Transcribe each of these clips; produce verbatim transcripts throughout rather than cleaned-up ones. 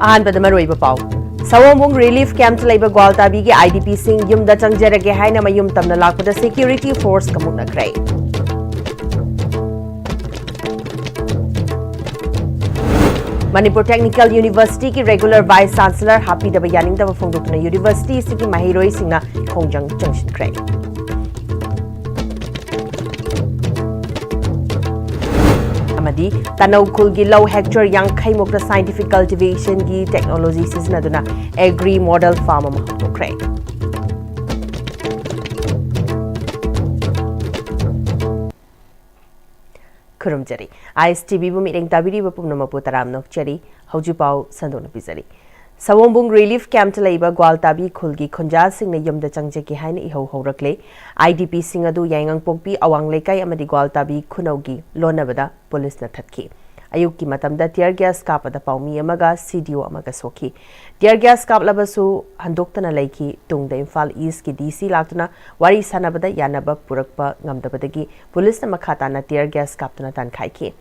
ꯑꯍꯥꯟꯕꯗ ꯃꯔꯨꯑꯣꯏꯕ ꯄꯥꯎ꯫ ꯁꯑꯣꯝꯕꯨꯡ ꯔꯤꯂꯤꯐ ꯀꯦꯝꯞꯇ ꯂꯩꯕ ꯒ꯭ꯋꯥꯜꯇꯥꯕꯤꯒꯤ IDPꯁꯤꯡ ꯌꯨꯝꯗ ꯆꯪꯖꯔꯒꯦ ꯍꯥꯏꯅ ꯃꯌꯨꯝ ꯇꯝꯅ ꯂꯥꯛꯄꯗ ꯁꯦꯀ꯭ꯌꯨꯔꯤꯇꯤ ꯐꯣꯔꯁꯀ ꯃꯨꯛꯅꯈ꯭ꯔꯦ꯫ ꯃꯅꯤꯄꯨꯔ ꯇꯦꯛꯅꯤꯀꯦꯜ ꯌꯨꯅꯤꯚꯔꯁꯤꯇꯤꯒꯤ ꯔꯦꯒꯨꯂꯔ ꯚꯥꯏꯁ ꯆꯥꯟꯁꯦꯂꯔ ꯍꯥꯞꯄꯤꯗꯕ ꯌꯥꯅꯤꯡꯗꯕ ꯐꯣꯡꯗꯣꯛꯇꯨꯅ ꯌꯨꯅꯤꯚꯔꯁꯤꯇꯤ ꯑꯁꯤꯒꯤ ꯃꯍꯩꯔꯣꯏꯁꯤꯡꯅ ꯈꯣꯡꯖꯪ ꯆꯪꯁꯤꯟꯈ꯭ꯔꯦ꯫ ꯑꯃꯗꯤ ꯇꯅꯧ ꯈꯨꯜꯒꯤ ꯂꯧ ꯍꯦꯛꯇꯔ ꯌꯥꯡꯈꯩ ꯃꯨꯛꯇ ꯁꯥꯏꯟꯇꯤꯐꯤꯛ ꯀꯜꯇꯤꯚꯦꯁꯟꯒꯤ ꯇꯦꯛꯅꯣꯂꯣꯖꯤ ꯁꯤꯖꯤꯟꯅꯗꯨꯅ ꯑꯦꯒ꯭ꯔꯤ ꯃꯣꯗꯦꯜ ꯐꯥꯔꯝ ꯑꯃ ꯍꯧꯗꯣꯛꯈ꯭ꯔꯦ꯫ ꯈꯨꯔꯨꯝꯖꯔꯤ꯫ ISTVꯕꯨ ꯃꯤꯠꯌꯦꯡ ꯇꯥꯕꯤꯔꯤꯕ ꯄꯨꯝꯅꯃꯛꯄꯨ ꯇꯔꯥꯝꯅ ꯑꯣꯛꯆꯔꯤ꯫ ꯍꯧꯖꯤꯛ ꯄꯥꯎ ꯁꯟꯗꯣꯛꯅ ꯄꯤꯖꯔꯤ꯫ ꯁꯑꯣꯝꯕꯨꯡ ꯔꯤꯂꯤꯐ ꯀꯦꯝꯞꯇ ꯂꯩꯕ ꯒ꯭ꯋꯥꯜꯇꯥꯕꯤ ꯈꯨꯜꯒꯤ ꯈꯨꯟꯖꯥꯁꯤꯡꯅ ꯌꯨꯝꯗ ꯆꯪꯖꯒꯦ ꯍꯥꯏꯅ ꯏꯍꯧ ꯍꯧꯔꯛꯂꯦ꯫ IDPꯁꯤꯡ ꯑꯗꯨ ꯌꯥꯏꯉꯪꯄꯣꯛꯄꯤ ꯑꯋꯥꯡ ꯂꯩꯀꯥꯏ ꯑꯃꯗꯤ ꯒ꯭ꯋꯥꯜꯇꯥꯕꯤ ꯈꯨꯅꯧꯒꯤ ꯂꯣꯟꯅꯕꯗ ꯄꯨꯂꯤꯁꯅ ꯊꯠꯈꯤ꯫ ꯑꯌꯨꯛꯀꯤ ꯃꯇꯝꯗ tear gas ꯀꯥꯞꯄꯗ ꯄꯥꯎꯃꯤ ꯑꯃꯒ CDO ꯑꯃꯒ ꯁꯣꯛꯈꯤ꯫ Tear gas ꯀꯥꯞꯂꯕꯁꯨ ꯍꯟꯗꯣꯛꯇꯅ ꯂꯩꯈꯤ꯫ ꯇꯨꯡꯗ ꯏꯝꯐꯥꯜ ꯏꯁꯀꯤ DC ꯂꯥꯛꯇꯨꯅ ꯋꯥꯔꯤ ꯁꯥꯟꯅꯕꯗ ꯌꯥꯅꯕ ꯄꯨꯔꯛꯄ ꯉꯝꯗꯕꯗꯒꯤ ꯄꯨꯂꯤꯁꯅ ꯃꯈꯥ ꯇꯥꯅ tear gas ꯀꯥꯞꯇꯨꯅ ꯇꯥꯟꯈꯥꯏꯈꯤ꯫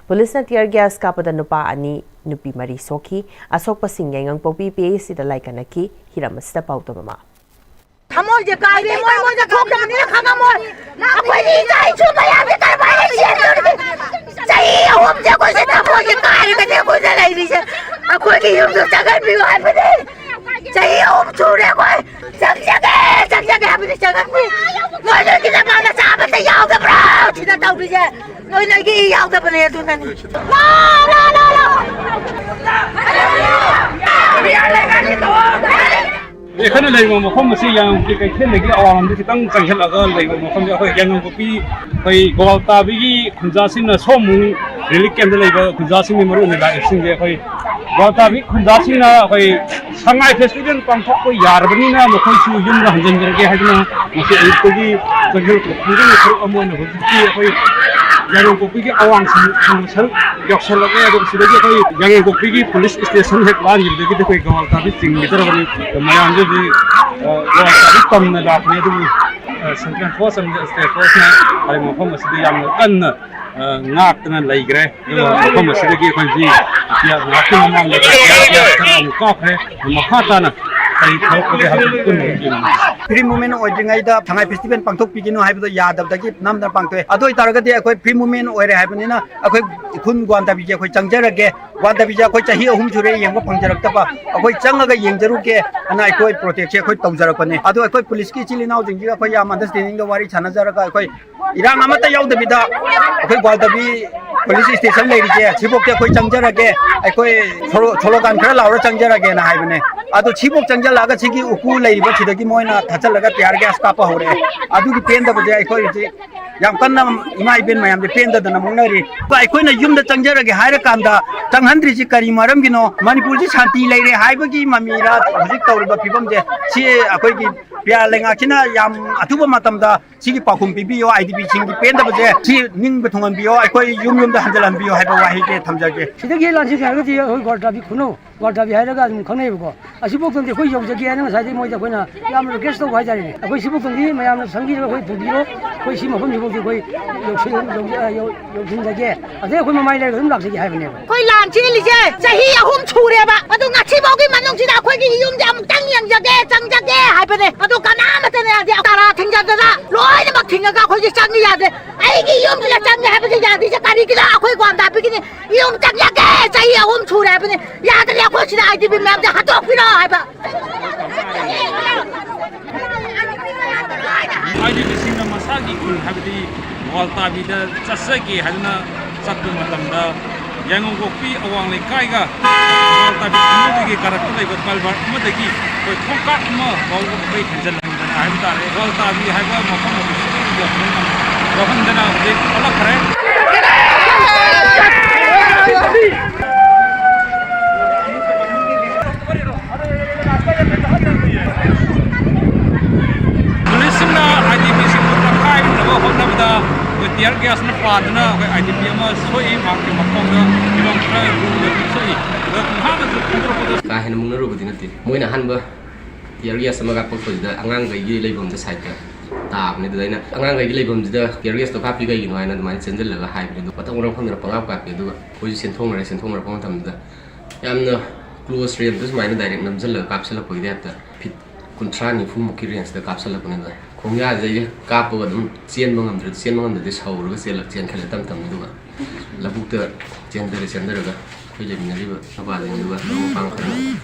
ꯄꯨꯂꯤꯁꯅ tear gas ꯀꯥꯞꯄꯗ ꯅꯨꯄꯥ ꯑꯅꯤ, ꯅꯨꯄꯤ ꯃꯔꯤ ꯁꯣꯛꯈꯤ꯫ ꯑꯁꯣꯛꯄꯁꯤꯡ ꯌꯥꯏꯉꯪꯄꯣꯛꯄꯤ PHCꯗ ꯂꯥꯏꯀꯠꯅꯈꯤ꯫ ꯍꯤꯔꯝ ꯑꯁꯤꯗ ꯄꯥꯎꯗꯝ ꯑꯃ꯫ ꯊꯃꯣꯏꯁꯦ ꯀꯥꯏꯔꯦ, ꯃꯣꯏ, ꯃꯣꯏꯅ ꯊꯣꯛꯇꯕꯅꯤꯅ ꯈꯪꯉꯝꯃꯣꯏ꯫ ꯑꯩꯈꯣꯏꯗꯤ ꯏꯆꯥ ꯏꯁꯨ ꯃꯌꯥꯝꯁꯦ ꯀꯔꯝꯍꯥꯏꯅ ꯆꯦꯟꯗꯣꯔꯤꯒꯦ? ꯆꯍꯤ ꯑꯍꯨꯝꯁꯦ ꯑꯩꯈꯣꯏꯁꯦ ꯊꯃꯣꯏꯁꯦ ꯀꯥꯏꯔꯒꯅꯦ ꯑꯩꯈꯣꯏꯅ ꯂꯩꯔꯤꯁꯦ꯫ ꯑꯩꯈꯣꯏꯒꯤ ꯌꯨꯝꯗꯨ ꯆꯪꯍꯟꯕꯤꯌꯨ ꯍꯥꯏꯕꯅꯦ꯫ ꯆꯍꯤ ꯑꯍꯨꯝ ꯁꯨꯔꯦ ꯑꯩꯈꯣꯏ ꯆꯪꯖꯒꯦ, ꯆꯪꯖꯒꯦ ꯍꯥꯏꯕꯗꯤ ꯆꯪꯍꯟꯕꯤ꯫ ꯅꯣꯏ ꯅꯣꯏꯒꯤ ꯅꯃꯥ ꯅꯆꯥ ꯑꯃꯠꯇ ꯌꯥꯎꯗꯕ꯭ꯔꯣ ꯁꯤꯗ ꯇꯧꯔꯤꯁꯦ? ꯅꯣꯏ ꯅꯣꯏꯒꯤ ꯏ ꯌꯥꯎꯗꯕꯅꯦ ꯑꯗꯨꯅꯅꯦ꯫ ꯑꯩꯈꯣꯏꯅ ꯂꯩꯔꯤꯕ ꯃꯐꯝ ꯑꯁꯤ ꯌꯥꯏꯉꯪꯄꯣꯛꯄꯤ ꯀꯩꯊꯦꯜꯗꯒꯤ ꯑꯋꯥꯡꯂꯣꯝꯗ ꯈꯤꯇꯪ ꯆꯪꯁꯤꯜꯂꯒ ꯂꯩꯕ ꯃꯐꯝꯁꯦ ꯑꯩꯈꯣꯏ ꯌꯥꯏꯉꯪꯄꯣꯛꯄꯤ, ꯑꯩꯈꯣꯏ ꯒ꯭ꯋꯥꯜꯇꯥꯕꯤꯒꯤ ꯈꯨꯟꯖꯥꯁꯤꯡꯅ ꯁꯣꯝꯕꯨꯡ ꯔꯤꯂꯤꯐ ꯀꯦꯝꯞꯇ ꯂꯩꯕ ꯈꯨꯟꯖꯥꯁꯤꯡꯒꯤ ꯃꯔꯨꯑꯣꯏꯅ ꯂꯥꯛꯏꯕꯁꯤꯡꯁꯦ ꯑꯩꯈꯣꯏ ꯒ꯭ꯋꯥꯜꯇꯥꯕꯤ ꯈꯨꯟꯖꯥꯁꯤꯡꯅ ꯑꯩꯈꯣꯏ ꯁꯉꯥꯏ ꯐꯦꯁꯇꯤꯚꯦꯜ ꯄꯥꯡꯊꯣꯛꯄ ꯌꯥꯔꯕꯅꯤꯅ ꯃꯈꯣꯏꯁꯨ ꯌꯨꯝꯗ ꯍꯟꯖꯤꯟꯖꯔꯒꯦ ꯍꯥꯏꯗꯨꯅ ꯉꯁꯤ ꯑꯌꯨꯛꯇꯒꯤ ꯆꯪꯁꯤꯜꯂꯛꯄ ꯈꯨꯡꯒꯪꯒꯤ ꯁꯔꯨꯛ ꯑꯃ ꯑꯣꯏꯅ ꯍꯧꯖꯤꯛꯇꯤ ꯑꯩꯈꯣꯏ ꯌꯥꯏꯉꯪꯄꯣꯛꯄꯤꯒꯤ ꯑꯋꯥꯡ ꯁꯔꯨꯛ ꯌꯧꯁꯜꯂꯛꯂꯦ꯫ ꯑꯗꯨꯒ ꯁꯤꯗꯒꯤ ꯑꯩꯈꯣꯏ ꯌꯥꯏꯉꯪꯄꯣꯛꯄꯤꯒꯤ ꯄꯨꯂꯤꯁ ꯁ꯭ꯇꯦꯁꯟ ꯍꯦꯛ ꯂꯥꯟꯈꯤꯕꯗꯒꯤꯗꯤ ꯑꯩꯈꯣꯏ ꯒ꯭ꯋꯥꯜꯇꯥꯕꯤ ꯆꯤꯡꯈꯤꯗ꯭ꯔꯕꯅꯤ꯫ ꯃꯌꯥꯝꯁꯦ ꯍꯧꯖꯤꯛ, ꯑ, ꯒ꯭ꯋꯥꯜꯇꯥꯕꯤ ꯇꯝꯅ ꯂꯥꯛꯄꯅꯤ꯫ ꯑꯗꯨꯕꯨ ꯁꯦꯟꯇ꯭ꯔꯦꯜ ꯐꯣꯔꯁ ꯑꯃꯗꯤ ꯁ꯭ꯇꯦꯠ ꯐꯣꯔꯁꯅ ꯍꯥꯏꯔꯤꯕ ꯃꯐꯝ ꯑꯁꯤꯗ ꯌꯥꯝꯅ ꯀꯟꯅ, ꯑ, ꯉꯥꯛꯇꯅ ꯂꯩꯈ꯭ꯔꯦ꯫ ꯑꯗꯨꯒ ꯃꯐꯝ ꯑꯁꯤꯗꯒꯤ ꯑꯩꯈꯣꯏꯒꯤ ꯉꯥꯏꯍꯥꯛꯀꯤ ꯃꯃꯥꯡꯗ ꯈꯔ ꯑꯃꯨꯛ ꯀꯥꯞꯈ꯭ꯔꯦ꯫ ꯑꯗꯨ ꯃꯈꯥ ꯇꯥꯅ ꯀꯔꯤ ꯊꯣꯛꯂꯛꯄꯒꯦ ꯍꯥꯏꯕꯗꯨ ꯄꯨꯟꯅ ꯌꯦꯡꯃꯤꯟꯅꯁꯤ꯫ Free movement ꯑꯣꯏꯗ꯭ꯔꯤꯉꯩꯗ ꯁꯉꯥꯏ festival ꯄꯥꯡꯊꯣꯛꯄꯤꯒꯅꯨ ꯍꯥꯏꯕꯗꯣ ꯌꯥꯗꯕꯗꯒꯤ ꯅꯝꯗꯅ ꯄꯥꯡꯊꯣꯛꯑꯦ꯫ ꯑꯗꯨ ꯑꯣꯏꯇꯥꯔꯒꯗꯤ ꯑꯩꯈꯣꯏ free movement ꯑꯣꯏꯔꯦ ꯍꯥꯏꯕꯅꯤꯅ ꯑꯩꯈꯣꯏ ꯎꯈ꯭ꯔꯨꯜ ꯒ꯭ꯋꯥꯟꯗꯕꯤꯁꯦ ꯑꯩꯈꯣꯏ ꯆꯪꯖꯔꯒꯦ꯫ ꯒ꯭ꯋꯥꯟꯗꯕꯤꯁꯦ ꯑꯩꯈꯣꯏ ꯆꯍꯤ ꯑꯍꯨꯝ ꯁꯨꯔꯦ ꯌꯦꯡꯕ ꯐꯪꯖꯔꯛꯇꯕ, ꯑꯩꯈꯣꯏ ꯆꯪꯉꯒ ꯌꯦꯡꯖꯔꯨꯒꯦ ꯍꯥꯏꯅ ꯑꯩꯈꯣꯏ protestꯁꯦ ꯑꯩꯈꯣꯏ ꯇꯧꯖꯔꯛꯄꯅꯦ꯫ ꯑꯗꯣ ꯑꯩꯈꯣꯏ ꯄꯨꯂꯤꯁꯀꯤ ꯏꯆꯤꯜ ꯏꯅꯥꯎꯁꯤꯡꯁꯤꯒ ꯑꯩꯈꯣꯏ ꯌꯥꯝ understandingꯗ ꯋꯥꯔꯤ ꯁꯥꯟꯅꯖꯔꯒ ꯑꯩꯈꯣꯏ ꯏꯔꯥꯡ ꯑꯃꯠꯇ ꯌꯥꯎꯗꯕꯤꯗ ꯑꯩꯈꯣꯏ ꯒ꯭ꯋꯥꯟꯗꯕꯤ police station ꯂꯩꯔꯤꯁꯦ ꯁꯤꯐꯥꯎꯗꯤ ꯑꯩꯈꯣꯏ ꯆꯪꯖꯔꯒꯦ, ꯑꯩꯈꯣꯏ ꯁꯣꯂꯣ-, slogan ꯈꯔ ꯂꯥꯎꯔ ꯆꯪꯖꯔꯒꯦꯅ ꯍꯥꯏꯕꯅꯦ꯫ ꯑꯗꯣ ꯁꯤꯐꯥꯎ ꯆꯪꯖꯜꯂꯛꯑꯒ ꯁꯤꯒꯤ ꯎꯀꯨ ꯂꯩꯔꯤꯕ ꯁꯤꯗꯒꯤ ꯃꯣꯏꯅ ꯊꯠꯆꯜꯂꯒ tear gas ꯀꯥꯞꯄ ꯍꯧꯔꯛꯑꯦ꯫ ꯑꯗꯨꯒꯤ ꯄꯦꯟꯗꯕꯁꯦ ꯑꯩꯈꯣꯏ ꯍꯧꯖꯤꯛ ꯌꯥꯝ ꯀꯟꯅ ꯏꯃꯥ ꯏꯕꯦꯟ ꯃꯌꯥꯝꯁꯦ ꯄꯦꯟꯗꯗꯅ ꯃꯨꯛꯅꯔꯤ꯫ ꯑꯩꯈꯣꯏꯅ ꯌꯨꯝꯗ ꯆꯪꯖꯔꯒꯦ ꯍꯥꯏꯔꯀꯥꯟꯗ ꯆꯪꯍꯟꯗ꯭ꯔꯤꯁꯤ ꯀꯔꯤ ꯃꯔꯝꯒꯤꯅꯣ? ꯃꯅꯤꯄꯨꯔꯁꯤ ꯁꯥꯟꯇꯤ ꯂꯩꯔꯦ ꯍꯥꯏꯕꯒꯤ ꯃꯃꯤꯔ ꯍꯧꯖꯤꯛ ꯇꯧꯔꯤꯕ ꯐꯤꯕꯝꯁꯦ? ꯁꯤ ꯑꯩꯈꯣꯏꯒꯤ ꯄꯤꯌꯥ ꯂꯩꯉꯥꯛꯁꯤꯅ ꯌꯥꯝ ꯑꯊꯨꯕ ꯃꯇꯝꯗ ꯁꯤꯒꯤ ꯄꯥꯎꯈꯨꯝ ꯄꯤꯕꯤꯌꯣ, IDPꯁꯤꯡꯒꯤ ꯄꯦꯟꯗꯕꯁꯦ ꯁꯤ ꯅꯤꯡꯕ ꯊꯨꯡꯍꯟꯕꯤꯌꯣ, ꯑꯩꯈꯣꯏ ꯌꯨꯝ ꯌꯨꯝꯗ ꯍꯟꯖꯤꯜꯍꯟꯕꯤꯌꯣ ꯍꯥꯏꯕ ꯋꯥꯍꯩꯁꯦ ꯊꯝꯖꯒꯦ꯫ ꯁꯤꯗꯒꯤ ꯍꯦꯟꯅ ꯂꯥꯟꯁꯤ ꯍꯥꯏꯔꯒꯗꯤ ꯑꯩꯈꯣꯏ ꯒ꯭ꯋꯥꯔꯇꯥꯕꯤ ꯈꯨꯅꯧ, ꯒ꯭ꯋꯥꯔꯇꯥꯕꯤ ꯍꯥꯏꯔꯒ ꯑꯗꯨꯝ ꯈꯪꯅꯩꯌꯦꯕꯀꯣ꯫ ꯑꯁꯤꯐꯥꯎꯗꯪꯗꯤ ꯑꯩꯈꯣꯏ ꯌꯧꯖꯒꯦ ꯍꯥꯏꯅ ꯉꯁꯥꯏꯗꯩ ꯃꯣꯏꯗ ꯑꯩꯈꯣꯏꯅ ꯌꯥꯝꯅ request ꯇꯧꯕ ꯍꯥꯏꯇꯥꯔꯦꯅꯦ꯫ ꯑꯩꯈꯣꯏ ꯁꯤꯐꯥꯎꯗꯪꯗꯤ ꯃꯌꯥꯝꯅ ꯁꯪꯕꯤꯔꯒ ꯑꯩꯈꯣꯏ ꯄꯨꯕꯤꯔꯣ, ꯑꯩꯈꯣꯏ ꯁꯤ ꯃꯐꯝꯁꯤꯐꯥꯎꯗꯤ ꯑꯩꯈꯣꯏ ꯌꯧꯁꯤꯟ-, ꯌꯧ-, ꯑ, ꯌꯧ-, ꯌꯧꯁꯤꯟꯖꯒꯦ꯫ ꯑꯗꯩ ꯑꯩꯈꯣꯏ ꯃꯃꯥꯏ ꯂꯩꯔꯒ ꯑꯗꯨꯝ ꯂꯥꯛꯆꯒꯦ ꯍꯥꯏꯕꯅꯦꯕ꯫ ꯑꯩꯈꯣꯏ ꯂꯥꯟ ꯆꯦꯜꯂꯤꯁꯦ ꯆꯍꯤ ꯑꯍꯨꯝ ꯁꯨꯔꯦꯕ꯫ ꯑꯗꯨ ꯉꯁꯤꯐꯥꯎꯒꯤ ꯃꯅꯨꯡꯁꯤꯗ ꯑꯩꯈꯣꯏꯒꯤ ꯌꯨꯝꯁꯦ ꯑꯃꯨꯛꯇꯪ ꯌꯦꯡꯖꯒꯦ, ꯆꯪꯖꯒꯦ ꯍꯥꯏꯕꯅꯦ꯫ ꯑꯗꯨ ꯀꯅꯥꯃꯠꯇꯅ ꯌꯥꯗꯦ꯫ ꯇꯔꯥ ꯊꯤꯡꯖꯗꯅ ꯂꯣꯏꯅꯃꯛ ꯊꯤꯡꯉꯒ ꯑꯩꯈꯣꯏꯁꯦ ꯆꯪꯉꯤ ꯌꯥꯗꯦ꯫ ꯑꯩꯒꯤ ꯌꯨꯝꯁꯤꯗ ꯆꯪꯉꯦ ꯍꯥꯏꯕꯁꯦ ꯌꯥꯗ꯭ꯔꯤꯁꯦ ꯀꯔꯤꯒꯤꯅꯣ? ꯑꯩꯈꯣꯏ ꯒ꯭ꯋꯥꯟꯗꯥꯕꯤꯒꯤꯅꯤ꯫ ꯌꯨꯝ ꯆꯪꯖꯒꯦ ꯆꯍꯤ ꯑꯍꯨꯝ ꯁꯨꯔꯦ ꯍꯥꯏꯕꯅꯤ꯫ ꯌꯥꯗ꯭ꯔꯦ, ꯑꯩꯈꯣꯏ ꯁꯤꯗ IDP ꯃꯌꯥꯝꯁꯦ ꯍꯥꯠꯇꯣꯛꯄꯤꯔꯣ ꯍꯥꯏꯕ꯫ IDPꯁꯤꯡꯅ ꯃꯁꯥꯒꯤ ꯈꯨꯜ, ꯍꯥꯏꯕꯗꯤ ꯒ꯭ꯋꯥꯜꯇꯥꯕꯤꯗ ꯆꯠꯆꯒꯦ ꯍꯥꯏꯗꯨꯅ ꯆꯠꯄ ꯃꯇꯝꯗ, ꯌꯥꯏꯉꯪꯄꯣꯛꯄꯤ ꯑꯋꯥꯡ ꯂꯩꯀꯥꯏꯒ ꯒ꯭ꯋꯥꯜꯇꯥꯕꯤ ꯈꯨꯟꯗꯒꯤ ꯀꯥꯔꯛꯇ ꯂꯩꯕ culvert ꯑꯃꯗꯒꯤ ꯑꯩꯈꯣꯏ ꯈꯣꯡꯀꯥꯞ ꯑꯃ ꯐꯥꯎꯕ ꯑꯩꯈꯣꯏ ꯍꯦꯟꯖꯜꯍꯟꯗꯅ ꯍꯥꯏꯕ ꯇꯥꯔꯦ, ꯒ꯭ꯋꯥꯜꯇꯥꯕꯤ ꯍꯥꯏꯕ ꯃꯐꯝ ꯑꯗꯨ ꯌꯧꯍꯟꯗꯅ ꯍꯧꯖꯤꯛ ꯊꯣꯛꯂꯛꯈ꯭ꯔꯦ꯫ ꯄꯨꯂꯤꯁꯁꯤꯡꯅ IDPꯁꯤꯡꯕꯨ ꯇꯛꯈꯥꯏꯅꯅꯕ ꯍꯣꯠꯅꯕꯗ ꯑꯩꯈꯣꯏ tear gasꯅ ꯄꯥꯟꯗꯨꯅ ꯑꯩꯈꯣꯏ IDP ꯑꯃ ꯁꯣꯛꯏ, ꯃꯍꯥꯛꯀꯤ ꯃꯈꯣꯡꯗ ꯐꯤꯕꯝ ꯈꯔ ꯂꯨꯅ ꯁꯣꯛꯏ꯫ ꯑꯗꯨꯒ ꯃꯍꯥꯛꯅꯁꯨ ꯐꯣꯡꯗꯣꯔꯛꯄꯗ ꯀꯥ ꯍꯦꯟꯅ ꯃꯨꯛꯅꯔꯨꯕꯗꯤ ꯅꯠꯇꯦ꯫ ꯃꯣꯏꯅ ꯑꯍꯥꯟꯕ tear gas ꯑꯃ ꯀꯥꯞꯄꯛꯄꯁꯤꯗ ꯑꯉꯥꯡꯈꯩꯒꯤ ꯂꯩꯐꯝꯗ sideꯇ ꯇꯥꯕꯅꯦ꯫ ꯑꯗꯨꯗ ꯑꯩꯅ ꯑꯉꯥꯡꯈꯩꯒꯤ ꯂꯩꯐꯝꯁꯤꯗ tear gas ꯇꯣ ꯀꯥꯞꯄꯤ ꯀꯩꯒꯤꯅꯣ ꯍꯥꯏꯅ ꯑꯗꯨꯃꯥꯏꯅ ꯆꯦꯟꯁꯤꯜꯂꯒ ꯍꯥꯏꯕꯅꯦ꯫ ꯑꯗꯣ ꯃꯊꯣꯡ ꯃꯔꯝ ꯈꯪꯗꯅ ꯄꯪꯀꯥꯞ ꯀꯥꯞꯄꯤ꯫ ꯑꯗꯨꯒ ꯑꯩꯈꯣꯏꯁꯨ ꯆꯦꯟꯊꯣꯛꯅꯔꯦ꯫ ꯆꯦꯟꯊꯣꯛꯅꯔꯛꯄ ꯃꯇꯝꯗ ꯌꯥꯝꯅ close range ꯗ ꯁꯨꯃꯥꯏꯅ direct ꯅꯝꯁꯤꯜꯂꯒ ꯀꯥꯞꯁꯤꯜꯂꯛꯄꯒꯤ type ꯇ feet ꯀꯨꯟꯊ꯭ꯔꯥ ꯅꯤꯐꯨ ꯃꯨꯛꯀꯤ range ꯗ ꯀꯥꯞꯁꯤꯜꯂꯛꯄꯅꯦ꯫ ꯑꯗꯨꯗ ꯈꯣꯡꯌꯥꯁꯦ ꯑꯩꯁꯦ ꯀꯥꯞꯄꯒ ꯑꯗꯨꯝ ꯆꯦꯟꯕ ꯉꯝꯗ꯭ꯔꯦ꯫ ꯆꯦꯟꯕ ꯉꯝꯗ꯭ꯔꯗꯤ ꯁꯧꯔꯒ ꯆꯦꯜꯂꯛ ꯆꯦꯟꯈꯠꯂꯦ ꯇꯞ ꯇꯞꯅ꯫ ꯑꯗꯨꯒ ꯂꯧꯕꯨꯛꯇ ꯆꯦꯟꯊꯔꯦ꯫ ꯆꯦꯟꯊꯔꯒ ꯑꯩꯈꯣꯏ ꯂꯩꯃꯤꯟꯅꯔꯤꯕ ꯅꯨꯄꯥꯁꯤꯡꯗꯨꯒ ꯃꯔꯨꯞ ꯃꯄꯥꯡ ꯈꯔ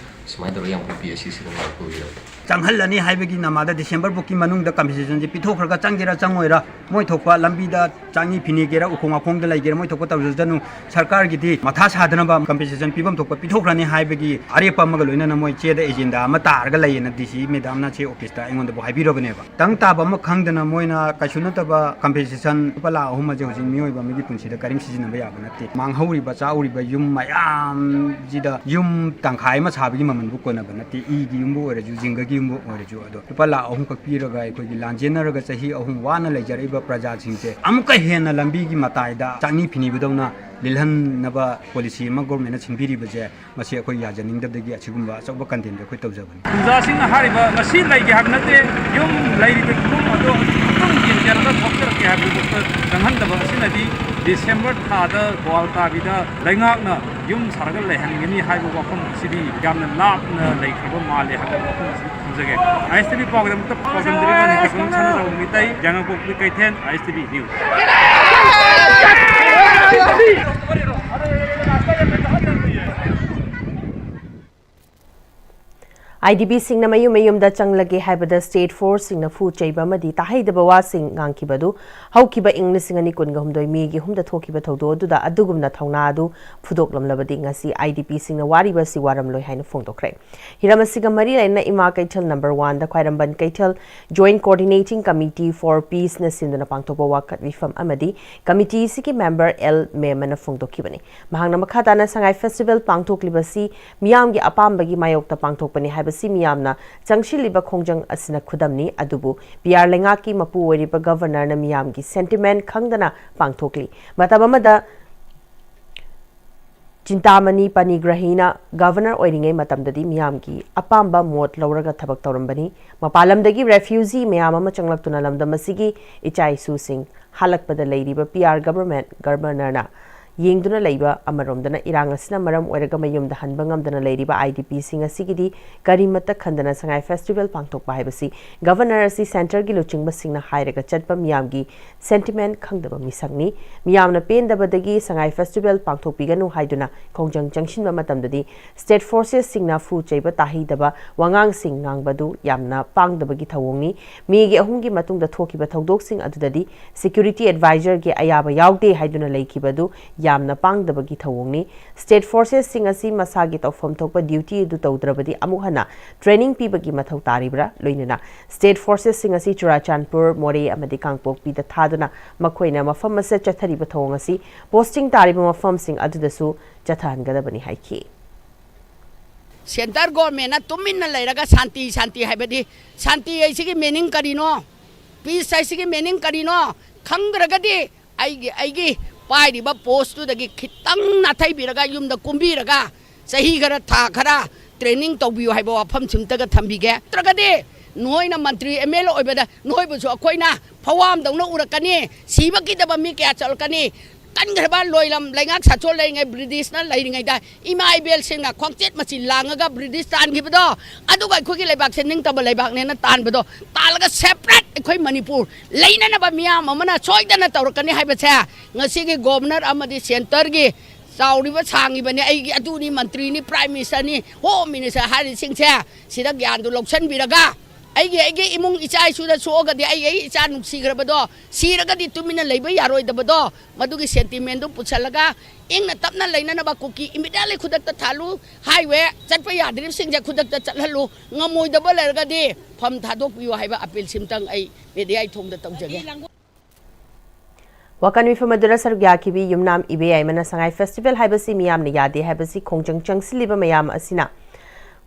ꯁꯨꯃꯥꯏꯅ ꯇꯧꯔꯒ ꯌꯥꯝ ꯄꯤꯌꯦ꯫ ꯁꯤꯁꯤꯅ ꯄꯨꯕꯤꯔꯕ꯫ ꯆꯪꯍꯜꯂꯅꯤ ꯍꯥꯏꯕꯒꯤ ꯅꯃꯥꯗ December ꯐꯥꯎꯀꯤ ꯃꯅꯨꯡꯗ compensation ꯁꯦ ꯄꯤꯊꯣꯛꯈ꯭ꯔꯒ ꯆꯪꯒꯦꯔꯥ ꯆꯪꯉꯣꯏꯔꯥ, ꯃꯣꯏ ꯊꯣꯛꯄ ꯂꯝꯕꯤꯗ ꯆꯥꯛꯅꯤ ꯐꯤꯅꯤꯒꯦꯔꯥ ꯎꯈꯣꯡ ꯋꯥꯈꯣꯡꯗ ꯂꯩꯒꯦꯔꯥ, ꯃꯣꯏ ꯊꯣꯛꯄ ꯇꯧꯖꯁꯅꯨ꯫ ꯁꯔꯀꯥꯔꯒꯤꯗꯤ ꯃꯊꯥ ꯁꯥꯗꯅꯕ compensation ꯄꯤꯐꯝ ꯊꯣꯛꯄ ꯄꯤꯊꯣꯛꯈ꯭ꯔꯅꯤ ꯍꯥꯏꯕꯒꯤ ꯑꯔꯦꯞꯄ ꯑꯃꯒ ꯂꯣꯏꯅꯅ ꯃꯣꯏ ꯆꯦꯗ agenda ꯑꯃ ꯇꯥꯔꯒ ꯂꯩꯌꯦꯅ D C madam ꯅ ꯆꯦ office ꯇ ꯑꯩꯉꯣꯟꯗꯕꯨ ꯍꯥꯏꯕꯤꯔꯕꯅꯦꯕ꯫ ꯇꯪ ꯇꯥꯕ ꯑꯃ ꯈꯪꯗꯅ ꯃꯣꯏꯅ ꯀꯩꯁꯨ ꯅꯠꯇꯕ compensation ꯂꯨꯄꯥ ꯂꯥꯈ ꯑꯍꯨꯝ ꯑꯁꯦ ꯍꯧꯖꯤꯛ ꯃꯤꯑꯣꯏꯕ ꯑꯃꯒꯤ ꯄꯨꯟꯁꯤꯗ ꯀꯔꯤꯝ ꯁꯤꯖꯤꯟꯅꯕ ꯌꯥꯕ ꯅꯠꯇꯦ꯫ ꯃꯥꯡꯍꯧꯔꯤꯕ ꯆꯥꯍꯧꯔꯤꯕ ꯌꯨꯝ ꯃꯌꯥꯝꯁꯤꯗ ꯌꯨꯝ ꯇꯪꯈꯥꯏ ꯑꯃ ꯁꯥꯕꯒꯤ ꯃꯃꯜꯕꯨ ꯀꯣꯟꯅꯕ ꯅꯠꯇꯦ꯫ ꯏꯒꯤ ꯌꯨꯝꯕꯨ ꯑꯣꯏꯔꯁꯨ, ꯖꯤꯡꯒꯒꯤ ꯌꯨꯝꯕꯨ ꯑꯣꯏꯔꯁꯨ꯫ ꯑꯗꯣ ꯂꯨꯄꯥ ꯂꯥꯈ ꯑꯍꯨꯝ ꯈꯛ ꯄꯤꯔꯒ ꯑꯩꯈꯣꯏꯒꯤ ꯂꯥꯟꯖꯦꯟꯅꯔꯒ ꯆꯍꯤ ꯑꯍꯨꯝ ꯋꯥꯅ ꯂꯩꯖꯔꯛꯏꯕ ꯄ꯭ꯔꯖꯥꯁꯤꯡꯁꯦ ꯑꯃꯨꯛꯀ ꯍꯦꯟꯅ ꯂꯝꯕꯤꯒꯤ ꯃꯇꯥꯏꯗ ꯆꯥꯛꯅꯤ ꯐꯤꯅꯤꯕꯗꯧꯅ ꯂꯤꯜꯍꯟꯅꯕ policy ꯑꯃ government ꯅ ꯁꯤꯟꯕꯤꯔꯤꯕꯁꯦ, ꯃꯁꯤ ꯑꯩꯈꯣꯏ ꯌꯥꯖꯅꯤꯡꯗꯕꯗꯒꯤ ꯑꯁꯤꯒꯨꯝꯕ ꯑꯆꯧꯕ condemn ꯁꯦ ꯑꯩꯈꯣꯏ ꯇꯧꯖꯕꯅꯤ꯫ ꯄ꯭ꯔꯖꯥꯁꯤꯡꯅ ꯍꯥꯏꯔꯤꯕ ꯉꯁꯤ ꯂꯩꯒꯦ ꯍꯥꯏꯕ ꯅꯠꯇꯦ, ꯌꯨꯝ ꯂꯩꯔꯤꯕ ꯏꯃꯨꯡ ꯑꯗꯣ ꯑꯃꯨꯛꯇꯪ ꯌꯦꯡꯖꯔꯒ ꯊꯣꯛꯆꯔꯛꯀꯦ ꯍꯥꯏꯕꯗꯨ ꯆꯪꯍꯟꯗꯕ ꯑꯁꯤꯅꯗꯤ December ꯊꯥꯗ ꯒ꯭ꯋꯥꯜ ꯇꯥꯕꯤꯗ ꯂꯩꯉꯥꯛꯅ ꯌꯨꯝ ꯁꯥꯔꯒ ꯂꯩꯍꯟꯒꯅꯤ ꯍꯥꯏꯕ ꯋꯥꯐꯝ ꯑꯁꯤꯗꯤ ꯌꯥꯝꯅ ꯂꯥꯞꯅ ꯂꯩꯈ꯭ꯔꯕ ꯃꯥꯜꯂꯦ ꯍꯥꯏꯕ ꯋꯥꯐꯝ ꯑꯁꯤ ꯊꯝꯖꯒꯦ꯫ I S T V ꯄꯥꯎꯗꯝꯇ ꯄꯥꯎꯗꯝꯖꯔꯤꯕ ꯅꯤꯀꯥꯁ ꯁꯅꯥꯖꯥꯎꯕ ꯃꯤꯇꯩ, ꯌꯥꯏꯉꯪꯄꯣꯛꯄꯤ ꯀꯩꯊꯦꯜ, I S T V News꯫ I D P ꯁꯤꯡꯅ ꯃꯌꯨꯝ ꯃꯌꯨꯝꯗ ꯆꯪꯂꯒꯦ ꯍꯥꯏꯕꯗ state force ꯁꯤꯡꯅ ꯐꯨ ꯆꯩꯕ ꯑꯃꯗꯤ ꯇꯥꯍꯩꯗꯕ ꯋꯥꯁꯤꯡ ꯉꯥꯡꯈꯤꯕ ꯑꯗꯨ ꯍꯧꯈꯤꯕ ꯏꯪ ꯂꯤꯁꯤꯡ ꯑꯅꯤ ꯀꯨꯟꯒ ꯍꯨꯝꯗꯣꯏ May ꯒꯤ ꯑꯍꯨꯝꯗ ꯊꯣꯛꯈꯤꯕ ꯊꯧꯗꯣꯛ ꯑꯗꯨꯗ ꯑꯗꯨꯒꯨꯝꯅ ꯊꯧꯅꯥ ꯑꯗꯨ ꯐꯨꯗꯣꯛꯂꯝꯂꯕꯗꯤ ꯉꯁꯤ I D P ꯁꯤꯡꯅ ꯋꯥꯔꯤꯕ ꯑꯁꯤ ꯋꯥꯔꯝꯂꯣꯏ ꯍꯥꯏꯅ ꯐꯣꯡꯗꯣꯛꯈ꯭ꯔꯦ꯫ ꯍꯤꯔꯝ ꯑꯁꯤꯒ ꯃꯔꯤ ꯂꯩꯅꯅ ꯏꯃꯥ ꯀꯩꯊꯦꯜ number one ꯗ ꯈ꯭ꯋꯥꯏꯔꯝꯕꯟ ꯀꯩꯊꯦꯜ Joint Coordinating Committee for Peace ꯅ ꯁꯤꯟꯗꯨꯅ ꯄꯥꯡꯊꯣꯛꯄ ꯋꯥꯀꯠ ꯃꯤꯐꯝ ꯑꯃꯗꯤ committee ꯑꯁꯤꯒꯤ member L ꯃꯦꯃꯟꯅ ꯐꯣꯡꯗꯣꯛꯈꯤꯕꯅꯤ꯫ ꯃꯍꯥꯛꯅ ꯃꯈꯥ ꯇꯥꯅ ꯁꯉꯥꯏ festival ꯄꯥꯡꯊꯣꯛꯂꯤꯕꯁꯤ ꯃꯤꯌꯥꯝꯒꯤ ꯑꯄꯥꯝꯕꯒꯤ ꯃꯥꯌꯣꯛꯇ ꯄꯥꯡꯊꯣꯛꯄꯅꯤ ꯍꯥꯏꯕꯁꯤ ꯃꯤꯌꯥꯝꯅ ꯆꯪꯁꯤꯜꯂꯤꯕ ꯈꯣꯡꯖꯪ ꯑꯁꯤꯅ ꯈꯨꯗꯝꯅꯤ꯫ ꯑꯗꯨꯕꯨ B R ꯂꯩꯉꯥꯛꯀꯤ ꯃꯄꯨ ꯑꯣꯏꯔꯤꯕ Governor ꯅ ꯃꯤꯌꯥꯝꯒꯤ sentiment ꯈꯪꯗꯅ ꯄꯥꯡꯊꯣꯛꯂꯤ꯫ ꯃꯇꯝ ꯑꯃꯗ ꯆꯤꯟꯇꯥꯃꯅꯤ ꯄꯥꯅꯤꯒ꯭ꯔꯍꯤꯅ ꯒꯚꯔꯅꯔ ꯑꯣꯏꯔꯤꯉꯩ ꯃꯇꯝꯗꯗꯤ ꯃꯤꯌꯥꯝꯒꯤ ꯑꯄꯥꯝꯕ ꯃꯣꯠ ꯂꯧꯔꯒ ꯊꯕꯛ ꯇꯧꯔꯝꯕꯅꯤ꯫ ꯃꯄꯥꯟ ꯂꯝꯗꯒꯤ ꯔꯦꯐ꯭ꯌꯨꯖꯤ ꯃꯌꯥꯝ ꯑꯃ ꯆꯪꯂꯛꯇꯨꯅ ꯂꯝꯗꯝ ꯑꯁꯤꯒꯤ ꯏꯆꯥ ꯏꯁꯨꯁꯤꯡ ꯍꯜꯂꯛꯄꯗ ꯂꯩꯔꯤꯕ ꯄꯤ ꯑꯥꯔ ꯒꯚꯔꯟꯃꯦꯟꯠ ꯒꯚꯔꯅꯔꯅ ꯌꯦꯡꯗꯨꯅ ꯂꯩꯕ ꯑꯃꯔꯣꯝꯗꯅ ꯏꯔꯥꯡ ꯑꯁꯤꯅ ꯃꯔꯝ ꯑꯣꯏꯔꯒ ꯃꯌꯨꯝꯗ ꯍꯟꯕ ꯉꯝꯗꯅ ꯂꯩꯔꯤꯕ ꯑꯥꯏ ꯗꯤ ꯄꯤꯁꯤꯡ ꯑꯁꯤꯒꯤꯗꯤ ꯀꯔꯤꯃꯠꯇ ꯈꯟꯗꯅ ꯁꯉꯥꯏ ꯐꯦꯁꯇꯤꯚꯦꯜ ꯄꯥꯡꯊꯣꯛꯄ ꯍꯥꯏꯕꯁꯤ ꯒꯚꯔꯅꯔ ꯑꯁꯤ ꯁꯦꯟꯇꯔꯒꯤ ꯂꯨꯆꯤꯡꯕꯁꯤꯡꯅ ꯍꯥꯏꯔꯒ ꯆꯠꯄ ꯃꯤꯌꯥꯝꯒꯤ ꯁꯦꯟꯇꯤꯃꯦꯟꯠ ꯈꯪꯗꯕ ꯃꯤꯁꯛꯅꯤ꯫ ꯃꯤꯌꯥꯝꯅ ꯄꯦꯟꯗꯕꯗꯒꯤ ꯁꯉꯥꯏ ꯐꯦꯁꯇꯤꯚꯦꯜ ꯄꯥꯡꯊꯣꯛꯄꯤꯒꯅꯨ ꯍꯥꯏꯗꯨꯅ ꯈꯣꯡꯖꯪ ꯆꯪꯁꯤꯟꯕ ꯃꯇꯝꯗꯗꯤ ꯁ꯭ꯇꯦꯠ ꯐꯣꯔꯁꯦꯁꯁꯤꯡꯅ ꯐꯨ ꯆꯩꯕ ꯇꯥꯍꯩꯗꯕ ꯋꯥꯉꯥꯡꯁꯤꯡ ꯉꯥꯡꯕꯗꯨ ꯌꯥꯝꯅ ꯄꯥꯡꯗꯕꯒꯤ ꯊꯧꯑꯣꯡꯅꯤ꯫ ꯃꯦꯒꯤ ꯑꯍꯨꯝꯒꯤ ꯃꯇꯨꯡꯗ ꯊꯣꯛꯈꯤꯕ ꯊꯧꯗꯣꯛꯁꯤꯡ ꯑꯗꯨꯗꯗꯤ ꯁꯦꯀ꯭ꯌꯨꯔꯤꯇꯤ ꯑꯦꯗꯚꯥꯏꯖꯔꯒꯤ ꯑꯌꯥꯕ ꯌꯥꯎꯗꯦ ꯍꯥꯏꯗꯨꯅ ꯂꯩꯈꯤꯕꯗꯨ ꯌꯥꯝꯅ ꯄꯥꯡꯗꯕꯒꯤ ꯊꯧꯑꯣꯡꯅꯤ꯫ ꯁ꯭ꯇꯦꯠ ꯐꯣꯔꯁꯦꯁꯁꯤꯡ ꯑꯁꯤ ꯃꯁꯥꯒꯤ ꯇꯧꯐꯝ ꯊꯣꯛꯄ ꯗ꯭ꯌꯨꯇꯤ ꯑꯗꯨ ꯇꯧꯗ꯭ꯔꯕꯗꯤ ꯑꯃꯨꯛ ꯍꯟꯅ ꯇ꯭ꯔꯦꯅꯤꯡ ꯄꯤꯕꯒꯤ ꯃꯊꯧ ꯇꯥꯔꯤꯕ꯭ꯔꯥ? ꯂꯣꯏꯅꯅ ꯁ꯭ꯇꯦꯠ ꯐꯣꯔꯁꯦꯁꯁꯤꯡ ꯑꯁꯤ ꯆꯨꯔꯥꯆꯥꯟꯄꯨꯔ, ꯃꯣꯔꯦ ꯑꯃꯗꯤ ꯀꯥꯡꯄꯣꯛꯄꯤꯗ ꯊꯥꯗꯨꯅ ꯃꯈꯣꯏꯅ ꯃꯐꯝ ꯑꯁꯤꯗ ꯆꯠꯊꯔꯤꯕ ꯊꯧꯑꯣꯡ ꯑꯁꯤ ꯄꯣꯁꯇꯤꯡ ꯇꯥꯔꯤꯕ ꯃꯐꯝꯁꯤꯡ ꯑꯗꯨꯗꯁꯨ ꯆꯠꯊꯍꯟꯒꯗꯕꯅꯤ ꯍꯥꯏꯈꯤ꯫ ꯁꯦꯟꯇꯔ ꯒꯣꯔꯃꯦꯟꯅ ꯇꯨꯃꯤꯟꯅ ꯂꯩꯔꯒ ꯁꯥꯟꯇꯤ, ꯁꯥꯟꯇꯤ ꯍꯥꯏꯕꯗꯤ, ꯁꯥꯟꯇꯤ ꯍꯥꯏꯁꯤꯒꯤ ꯃꯤꯅꯤꯡ ꯀꯔꯤꯅꯣ? ꯄꯤꯁ ꯍꯥꯏꯁꯤꯒꯤ ꯃꯤꯅꯤꯡ ꯀꯔꯤꯅꯣ ꯈꯪꯗ꯭ꯔꯒꯗꯤ, ꯑꯩꯒꯤ, ꯑꯩꯒꯤ ꯄꯥꯏꯔꯤꯕ ꯄꯣꯁꯇꯨꯗꯒꯤ ꯈꯤꯇꯪ ꯅꯥꯊꯩꯕꯤꯔꯒ, ꯌꯨꯝꯗ ꯀꯨꯝꯕꯤꯔꯒ, ꯆꯍꯤ ꯈꯔ, ꯊꯥ ꯈꯔ ꯇ꯭ꯔꯦꯅꯤꯡ ꯇꯧꯕꯤꯌꯨ ꯍꯥꯏꯕ ꯋꯥꯐꯝꯁꯤꯃꯇꯒ ꯊꯝꯕꯤꯒꯦ꯫ ꯅꯠꯇ꯭ꯔꯒꯗꯤ ꯅꯣꯏꯅ ꯃꯟꯇ꯭ꯔꯤ, ꯑꯦꯝ ꯑꯦꯜ ꯑꯦ ꯑꯣꯏꯕꯗ ꯅꯣꯏꯕꯨꯁꯨ ꯑꯩꯈꯣꯏꯅ ꯐꯧꯋꯥꯝꯗꯧꯅ ꯎꯔꯛꯀꯅꯤ, ꯁꯤꯕ ꯀꯤꯗꯕ ꯃꯤ ꯀꯌꯥ ꯆꯠꯂꯛꯀꯅꯤ꯫ ꯀꯟꯈ꯭ꯔꯕ ꯂꯣꯏꯂꯝ ꯂꯩꯉꯥꯛ ꯁꯥꯁꯣꯟ ꯂꯩꯔꯤꯉꯩ, ꯕ꯭ꯔꯤꯇꯤꯁꯅ ꯂꯩꯔꯤꯉꯩꯗ ꯏꯃꯥ ꯏꯕꯦꯜꯁꯤꯡꯅ ꯈ꯭ꯋꯥꯡꯆꯦꯠ ꯃꯆꯤꯟ ꯂꯥꯡꯉꯒ ꯕ꯭ꯔꯤꯇꯤꯁ ꯇꯥꯟꯈꯤꯕꯗꯣ, ꯑꯗꯨꯒ ꯑꯩꯈꯣꯏꯒꯤ ꯂꯩꯕꯥꯛꯁꯦ ꯅꯤꯡꯇꯝꯕ ꯂꯩꯕꯥꯛꯅꯦꯅ ꯇꯥꯟꯕꯗꯣ, ꯇꯥꯜꯂꯒ ꯁꯦꯄꯔꯦꯠ ꯑꯩꯈꯣꯏ ꯃꯅꯤꯄꯨꯔ ꯂꯩꯅꯅꯕ ꯃꯤꯌꯥꯝ ꯑꯃꯅ ꯁꯣꯏꯗꯅ ꯇꯧꯔꯛꯀꯅꯤ ꯍꯥꯏꯕꯁꯦ ꯉꯁꯤꯒꯤ ꯒꯣꯕꯔꯅꯔ ꯑꯃꯗꯤ ꯁꯦꯟꯇꯔꯒꯤ ꯆꯥꯎꯔꯤꯕ ꯁꯥꯡꯉꯤꯕꯅꯤ, ꯑꯩꯒꯤ ꯑꯗꯨꯅꯤ, ꯃꯟꯇ꯭ꯔꯤꯅꯤ, ꯄ꯭ꯔꯥꯏꯝ ꯃꯤꯅꯤꯁꯇꯔꯅꯤ, ꯍꯣꯝ ꯃꯤꯅꯤꯁꯇꯔ ꯍꯥꯏꯔꯤꯁꯤꯡꯁꯦ ꯁꯤꯗ ꯒ꯭ꯌꯥꯟꯗꯨ ꯂꯧꯁꯤꯟꯕꯤꯔꯒ, ꯑꯩꯒꯤ, ꯑꯩꯒꯤ ꯏꯃꯨꯡ ꯏꯆꯥ ꯏꯁꯨꯗ ꯁꯣꯛꯑꯒꯗꯤ, ꯑꯩꯒꯤ, ꯑꯩ ꯏꯆꯥ ꯅꯨꯡꯁꯤꯈ꯭ꯔꯕꯗꯣ, ꯁꯤꯔꯒꯗꯤ ꯇꯨꯃꯤꯟꯅ ꯂꯩꯕ ꯌꯥꯔꯣꯏꯗꯕꯗꯣ, ꯃꯗꯨꯒꯤ ꯁꯦꯟꯇꯤꯃꯦꯟꯗꯨ ꯄꯨꯁꯜꯂꯒ ꯏꯪꯅ ꯇꯞꯅ ꯂꯩꯅꯅꯕ ꯀꯨꯀꯤ ꯏꯃꯤꯗꯤꯌꯦꯠꯂꯤ ꯈꯨꯗꯛꯇ ꯊꯥꯜꯂꯨ, ꯍꯥꯏꯋꯦ ꯆꯠꯄ ꯌꯥꯗ꯭ꯔꯤꯕꯁꯤꯡꯁꯦ ꯈꯨꯗꯛꯇ ꯆꯠꯍꯜꯂꯨ, ꯉꯝꯃꯣꯏꯗꯕ ꯂꯩꯔꯒꯗꯤ ꯐꯝ ꯊꯥꯗꯣꯛꯄꯤꯌꯨ ꯍꯥꯏꯕ ꯑꯄꯤꯜꯁꯤꯝꯇꯪ ꯑꯩ ꯃꯦꯗꯤꯌꯥꯒꯤ ꯊꯣꯡꯗ ꯇꯧꯖꯒꯦ꯫ ꯋꯥꯀꯟ ꯃꯤꯐꯝ ꯑꯗꯨꯗ ꯁꯔꯨꯛ ꯌꯥꯈꯤꯕꯤ ꯌꯨꯝꯅꯥꯝ ꯏꯕꯦꯌꯥꯏꯃꯅ ꯁꯉꯥꯏ ꯐꯦꯁꯇꯤꯚꯦꯜ ꯍꯥꯏꯕꯁꯤ ꯃꯤꯌꯥꯝꯅ ꯌꯥꯗꯦ ꯍꯥꯏꯕꯁꯤ ꯈꯣꯡꯖꯪ ꯆꯪꯁꯤꯜꯂꯤꯕ ꯃꯌꯥꯝ ꯑꯁꯤꯅ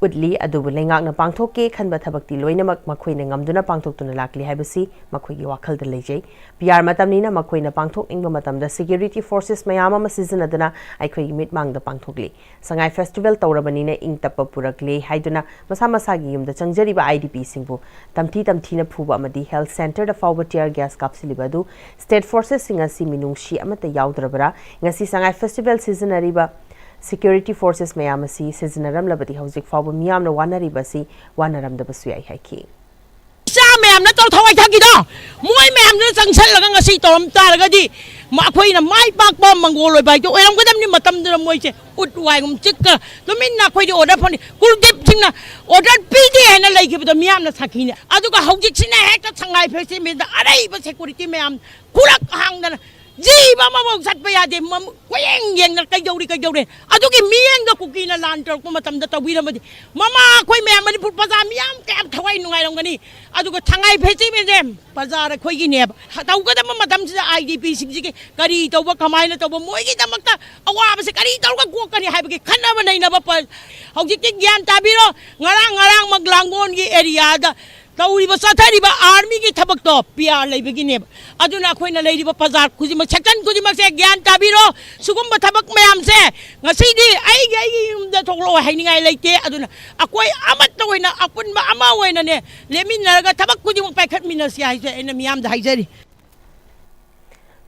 ꯎꯠꯂꯤ꯫ ꯑꯗꯨꯕꯨ ꯂꯩꯉꯥꯛꯅ ꯄꯥꯡꯊꯣꯛꯀꯦ ꯈꯟꯕ ꯊꯕꯛꯇꯤ ꯂꯣꯏꯅꯃꯛ ꯃꯈꯣꯏꯅ ꯉꯝꯗꯨꯅ ꯄꯥꯡꯊꯣꯛꯇꯨꯅ ꯂꯥꯛꯂꯤ ꯍꯥꯏꯕꯁꯤ ꯃꯈꯣꯏꯒꯤ ꯋꯥꯈꯜꯗ ꯂꯩꯖꯩ꯫ ꯄꯤ ꯑꯥꯔ ꯃꯇꯝꯅꯤꯅ ꯃꯈꯣꯏꯅ ꯄꯥꯡꯊꯣꯛꯅꯤꯡꯕ ꯃꯇꯝꯗ security forces ꯃꯌꯥꯝ ꯑꯃ ꯁꯤꯖꯤꯟꯅꯗꯨꯅ ꯑꯩꯈꯣꯏꯒꯤ ꯃꯤꯠꯃꯥꯡꯗ ꯄꯥꯡꯊꯣꯛꯂꯤ꯫ ꯁꯉꯥꯏ festival ꯇꯧꯔꯕꯅꯤꯅ ꯏꯪ ꯇꯞꯄ ꯄꯨꯔꯛꯂꯦ ꯍꯥꯏꯗꯨꯅ ꯃꯁꯥ ꯃꯁꯥꯒꯤ ꯌꯨꯝꯗ ꯆꯪꯖꯔꯤꯕ IDPꯁꯤꯡꯕꯨ ꯇꯝꯊꯤ ꯇꯝꯊꯤꯅ ꯐꯨꯕ ꯑꯃꯗꯤ health centreꯗ ꯐꯥꯎꯕ tear gas ꯀꯥꯞꯁꯤꯜꯂꯤꯕ ꯑꯗꯨ state forcesꯁꯤꯡ ꯑꯁꯤ ꯃꯤꯅꯨꯡꯁꯤ ꯑꯃꯠꯇ ꯌꯥꯎꯗ꯭ꯔꯕ꯭ꯔꯥ? ꯉꯁꯤ ꯁꯉꯥꯏ festival ꯁꯤꯖꯤꯟꯅꯔꯤꯕ security forces ꯃꯌꯥꯝ ꯑꯁꯤ ꯁꯤꯖꯤꯟꯅꯔꯝꯂꯕꯗꯤ ꯍꯧꯖꯤꯛ ꯐꯥꯎꯕ ꯃꯤꯌꯥꯝꯅ ꯋꯥꯅꯔꯤꯕ ꯑꯁꯤ ꯋꯥꯅꯔꯝꯗꯕꯁꯨ ꯌꯥꯏ ꯍꯥꯏꯈꯤ꯫ ꯏꯆꯥ ꯃꯌꯥꯝꯅ ꯇꯧ ꯊꯋꯥꯏ ꯊꯥꯛꯈꯤꯗꯣ, ꯃꯣꯏ ꯃꯌꯥꯝꯗꯨꯅ ꯆꯪꯁꯜꯂꯒ ꯉꯁꯤ ꯇꯧꯔꯝ ꯇꯥꯔꯒꯗꯤ ꯃ-, ꯑꯩꯈꯣꯏꯅ ꯃꯥꯏ ꯄꯥꯛꯄ ꯃꯪꯒꯣꯜ ꯑꯣꯏꯕ ꯍꯥꯏꯗꯣ ꯑꯣꯏꯔꯝꯒꯗꯕꯅꯤ꯫ ꯃꯇꯝꯗꯨꯗ ꯃꯣꯏꯁꯦ ꯎꯠ ꯋꯥꯏꯒꯨꯝ ꯆꯤꯛꯀ ꯇꯨꯃꯤꯟꯅ ꯑꯩꯈꯣꯏꯗꯤ order ꯐꯪꯅꯤ, ꯀꯨꯜꯗꯤꯞꯁꯤꯡꯅ order ꯄꯤꯗꯦ ꯍꯥꯏꯅ ꯂꯩꯈꯤꯕꯗꯣ ꯃꯤꯌꯥꯝꯅ ꯁꯥꯈꯤꯅꯤ꯫ ꯑꯗꯨꯒ ꯍꯧꯖꯤꯛꯁꯤꯅ ꯍꯦꯛꯇ ꯁꯉꯥꯏ festivalꯗ ꯑꯔꯩꯕ security ꯃꯌꯥꯝ ꯈꯨꯔꯛ ꯍꯥꯡꯗꯅ ꯖꯤꯕ ꯑꯃꯐꯥꯎ ꯆꯠꯄ ꯌꯥꯗꯦ꯫ ꯃꯝ-, ꯀꯣꯏꯌꯦꯡ ꯌꯦꯡꯗꯅ ꯀꯩꯗꯧꯔꯤ, ꯀꯩꯗꯧꯔꯦ? ꯑꯗꯨꯒꯤ ꯃꯤꯠꯌꯦꯡꯗ ꯀꯨꯀꯤꯅ ꯂꯥꯟ ꯇꯧꯔꯛꯄ ꯃꯇꯝꯗ ꯇꯧꯕꯤꯔꯝꯃꯗꯤ ꯃꯃꯥ ꯑꯩꯈꯣꯏ ꯃꯌꯥꯝ ꯃꯅꯤꯄꯨꯔ ꯄ꯭ꯔꯖꯥ ꯃꯤꯌꯥꯝ ꯀꯌꯥꯝ ꯊꯋꯥꯏ ꯅꯨꯡꯉꯥꯏꯔꯝꯒꯅꯤ꯫ ꯑꯗꯨꯒ ꯁꯉꯥꯏ festivalꯁꯦ ꯄ꯭ꯔꯖꯥ ꯑꯩꯈꯣꯏꯒꯤꯅꯦꯕ꯫ ꯇꯧꯒꯗꯕ ꯃꯇꯝꯁꯤꯗ IDPꯁꯤꯡꯁꯤꯒꯤ ꯀꯔꯤ ꯇꯧꯕ, ꯀꯃꯥꯏꯅ ꯇꯧꯕ, ꯃꯣꯏꯒꯤꯗꯃꯛꯇ ꯑꯋꯥꯕꯁꯦ ꯀꯔꯤ ꯇꯧꯔꯒ ꯀꯣꯛꯀꯅꯤ ꯍꯥꯏꯕꯒꯤ ꯈꯟꯅꯕ ꯅꯩꯅꯕ ꯄ-, ꯍꯧꯖꯤꯛꯇꯤ ꯒ꯭ꯌꯥꯟ ꯇꯥꯕꯤꯔꯣ꯫ ꯉꯔꯥꯡ, ꯉꯔꯥꯡꯃꯛ ꯂꯥꯡꯒꯣꯜꯒꯤ areaꯗ ꯇꯧꯔꯤꯕ, ꯆꯠꯊꯔꯤꯕ armyꯒꯤ ꯊꯕꯛꯇꯣ P R ꯂꯩꯕꯒꯤꯅꯦꯕ꯫ ꯑꯗꯨꯅ ꯑꯩꯈꯣꯏꯅ ꯂꯩꯔꯤꯕ ꯄ꯭ꯔꯖꯥ ꯈꯨꯗꯤꯡꯃꯛ, section ꯈꯨꯗꯤꯡꯃꯛꯁꯦ ꯒ꯭ꯌꯥꯟ ꯇꯥꯕꯤꯔꯣ꯫ ꯁꯤꯒꯨꯝꯕ ꯊꯕꯛ ꯃꯌꯥꯝꯁꯦ ꯉꯁꯤꯗꯤ ꯑꯩꯒꯤ, ꯑꯩꯒꯤ ꯌꯨꯝꯗ ꯊꯣꯛꯂꯛꯑꯣ ꯍꯥꯏꯅꯤꯡꯉꯥꯏ ꯂꯩꯇꯦ꯫ ꯑꯗꯨꯅ ꯑꯩꯈꯣꯏ ꯑꯃꯠꯇ ꯑꯣꯏꯅ, ꯑꯄꯨꯟꯕ ꯑꯃ ꯑꯣꯏꯅꯅꯦ ꯂꯦꯞꯃꯤꯟꯅꯔꯒ ꯊꯕꯛ ꯈꯨꯗꯤꯡꯃꯛ ꯄꯥꯏꯈꯠꯃꯤꯟꯅꯁꯤ ꯍꯥꯏꯁꯦ ꯑꯩꯅ ꯃꯤꯌꯥꯝꯗ ꯍꯥꯏꯖꯔꯤ꯫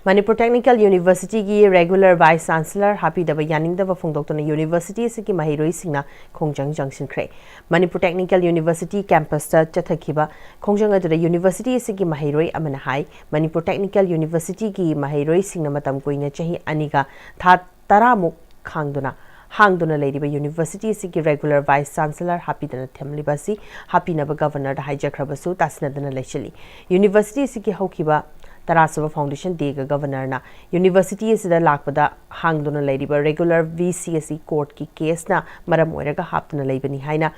Manipur Technical Universityꯒꯤ regular vice chancellor ꯍꯥꯞꯄꯤꯗꯕ ꯌꯥꯅꯤꯡꯗꯕ ꯐꯣꯡꯗꯣꯛꯇꯨꯅ university ꯑꯁꯤꯒꯤ ꯃꯍꯩꯔꯣꯏꯁꯤꯡꯅ ꯈꯣꯡꯖꯪ ꯆꯪꯁꯤꯟꯈ꯭ꯔꯦ꯫ ꯃꯅꯤꯄꯨꯔ Technical University campusꯇ ꯆꯠꯊꯈꯤꯕ ꯈꯣꯡꯖꯪ ꯑꯗꯨꯗ university ꯑꯁꯤꯒꯤ ꯃꯍꯩꯔꯣꯏ ꯑꯃꯅ ꯍꯥꯏ, ꯃꯅꯤꯄꯨꯔ Technical Universityꯒꯤ ꯃꯍꯩꯔꯣꯏꯁꯤꯡꯅ ꯃꯇꯝ ꯀꯨꯏꯅ ꯆꯍꯤ ꯑꯅꯤꯒ ꯊꯥ ꯇꯔꯥꯃꯨꯛ ꯈꯥꯡꯗꯨꯅ ꯍꯥꯡꯗꯨꯅ ꯂꯩꯔꯤꯕ university ꯑꯁꯤꯒꯤ regular vice chancellor ꯍꯥꯞꯄꯤꯗꯅ ꯊꯝꯂꯤꯕ ꯑꯁꯤ ꯍꯥꯞꯄꯤꯅꯕ governorꯗ ꯍꯥꯏꯖꯈ꯭ꯔꯕꯁꯨ ꯇꯥꯁꯤꯟꯅꯗꯅ ꯂꯩꯁꯤꯜꯂꯤ꯫ University ꯑꯁꯤꯒꯤ ꯍꯧꯈꯤꯕ ꯇꯔꯥꯁꯨꯕ foundation dayꯒ governorꯅ university ꯑꯁꯤꯗ ꯂꯥꯛꯄꯗ ꯍꯥꯡꯗꯨꯅ ꯂꯩꯔꯤꯕ regular VC ꯑꯁꯤ courtꯀꯤ caseꯅ ꯃꯔꯝ ꯑꯣꯏꯔꯒ ꯍꯥꯞꯇꯨꯅ ꯂꯩꯕꯅꯤ ꯍꯥꯏꯅ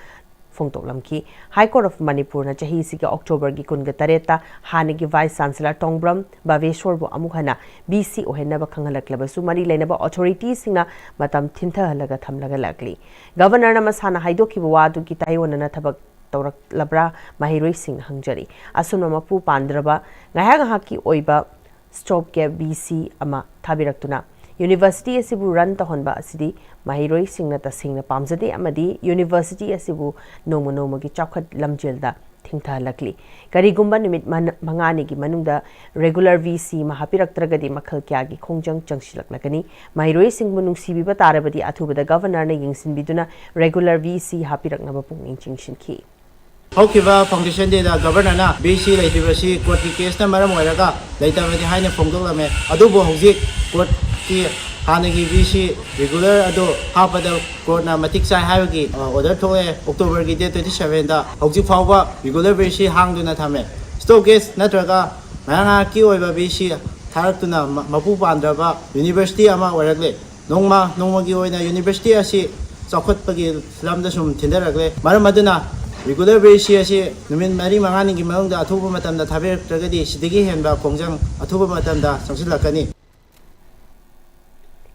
ꯐꯣꯡꯗꯣꯛꯂꯝꯈꯤ꯫ High Court of ꯃꯅꯤꯄꯨꯔꯅ ꯆꯍꯤꯁꯤꯒꯤ ꯑꯣꯛꯇꯣꯕꯔꯒꯤ ꯀꯨꯟꯒ ꯇꯔꯦꯠꯇ ꯍꯥꯟꯅꯒꯤ Vice Chancellor ꯇꯣꯡꯕ꯭ꯔꯝ ꯚꯥꯕꯦꯁꯣꯔꯕꯨ ꯑꯃꯨꯛ ꯍꯟꯅ V C ꯑꯣꯏꯍꯟꯅꯕ ꯈꯪꯍꯜꯂꯛꯂꯕꯁꯨ, ꯃꯔꯤ ꯂꯩꯅꯕ authorityꯁꯤꯡꯅ ꯃꯇꯝ ꯊꯤꯟꯊꯍꯜꯂꯒ ꯊꯝꯂꯒ ꯂꯥꯛꯂꯤ꯫ Governorꯅ ꯃꯁꯥꯅ ꯍꯥꯏꯗꯣꯛꯈꯤꯕ ꯋꯥ ꯑꯗꯨꯒꯤ ꯇꯥꯏꯑꯣꯟꯅꯅ ꯊꯕꯛ ꯇꯧꯔꯛꯂꯕ꯭ꯔꯥ? ꯃꯍꯩꯔꯣꯏꯁꯤꯡꯅ ꯍꯪꯖꯔꯤ꯫ ꯑꯁꯨꯝꯅ ꯃꯄꯨ ꯄꯥꯟꯗ꯭ꯔꯕ ꯉꯥꯏꯍꯥꯛ ꯉꯥꯏꯍꯥꯛꯀꯤ ꯑꯣꯏꯕ stop gap V C ꯑꯃ ꯊꯥꯕꯤꯔꯛꯇꯨꯅ university ꯑꯁꯤꯕꯨ run ꯇꯧꯍꯟꯕ ꯑꯁꯤꯗꯤ ꯃꯍꯩꯔꯣꯏꯁꯤꯡꯅ ꯇꯁꯦꯡꯅ ꯄꯥꯝꯖꯗꯦ ꯑꯃꯗꯤ university ꯑꯁꯤꯕꯨ ꯅꯣꯡꯃ ꯅꯣꯡꯃꯒꯤ ꯆꯥꯎꯈꯠ ꯂꯝꯖꯦꯜꯗ ꯊꯤꯡꯊꯍꯜꯂꯛꯂꯤ꯫ ꯀꯔꯤꯒꯨꯝꯕ ꯅꯨꯃꯤꯠ ꯃꯅ-, ꯃꯉꯥꯅꯤꯒꯤ ꯃꯅꯨꯡꯗ regular V C ꯑꯃ ꯍꯥꯞꯄꯤꯔꯛꯇ꯭ꯔꯒꯗꯤ ꯃꯈꯜ ꯀꯌꯥꯒꯤ ꯈꯣꯡꯖꯪ ꯆꯪꯁꯤꯜꯂꯛꯂꯒꯅꯤ꯫ ꯃꯍꯩꯔꯣꯏꯁꯤꯡꯕꯨ ꯅꯨꯡꯁꯤꯕꯤꯕ ꯇꯥꯔꯕꯗꯤ ꯑꯊꯨꯕꯗ Governorꯅ ꯌꯦꯡꯁꯤꯟꯕꯤꯗꯨꯅ regular V C ꯍꯥꯞꯄꯤꯔꯛꯅꯕ ꯄꯨꯛꯅꯤꯡ ꯆꯤꯡꯁꯤꯟꯈꯤ꯫ ꯍꯧꯈꯤꯕ Foundation Dayꯗ Governorꯅ V C ꯂꯩꯇ꯭ꯔꯤꯕꯁꯤ courtꯀꯤ caseꯅ ꯃꯔꯝ ꯑꯣꯏꯔꯒ ꯂꯩꯇꯕꯅꯤ ꯍꯥꯏꯅ ꯐꯣꯡꯗꯣꯛꯂꯝꯃꯦ꯫ ꯑꯗꯨꯕꯨ ꯍꯧꯖꯤꯛ courtꯀꯤ ꯍꯥꯟꯅꯒꯤ V C regular ꯑꯗꯨ ꯍꯥꯞꯄꯗ courtꯅ ꯃꯇꯤꯛ ꯆꯥꯏ ꯍꯥꯏꯕꯒꯤ, ꯑ, order ꯊꯣꯛꯂꯛꯑꯦ꯫ Octoberꯒꯤ date twenty sevenꯗ ꯍꯧꯖꯤꯛ ꯐꯥꯎꯕ regular V C ꯍꯥꯡꯗꯨꯅ ꯊꯝꯃꯦ꯫ Stop gap ꯅꯠꯇ꯭ꯔꯒ ꯉꯥꯏꯍꯥꯛ ꯉꯥꯏꯍꯥꯛꯀꯤ ꯑꯣꯏꯕ V C ꯊꯥꯔꯛꯇꯨꯅ ꯃ-, ꯃꯄꯨ ꯄꯥꯟꯗ꯭ꯔꯕ university ꯑꯃ ꯑꯣꯏꯔꯛꯂꯦ꯫ ꯅꯣꯡꯃ ꯅꯣꯡꯃꯒꯤ ꯑꯣꯏꯅ university ꯑꯁꯤ ꯆꯥꯎꯈꯠꯄꯒꯤ ꯐꯤꯂꯝꯗ ꯁꯨꯝ ꯊꯤꯟꯊꯔꯛꯂꯦ꯫ ꯃꯔꯝ ꯑꯗꯨꯅ regular V C ꯑꯁꯤ ꯅꯨꯃꯤꯠ ꯃꯔꯤ ꯃꯉꯥꯅꯤꯒꯤ ꯃꯅꯨꯡꯗ ꯑꯊꯨꯕ ꯃꯇꯝꯗ ꯊꯥꯕꯤꯔꯛꯇ꯭ꯔꯒꯗꯤ ꯁꯤꯗꯒꯤ ꯍꯦꯟꯕ ꯈꯣꯡꯖꯪ ꯑꯊꯨꯕ ꯃꯇꯝꯗ ꯆꯪꯁꯤꯜꯂꯛꯀꯅꯤ꯫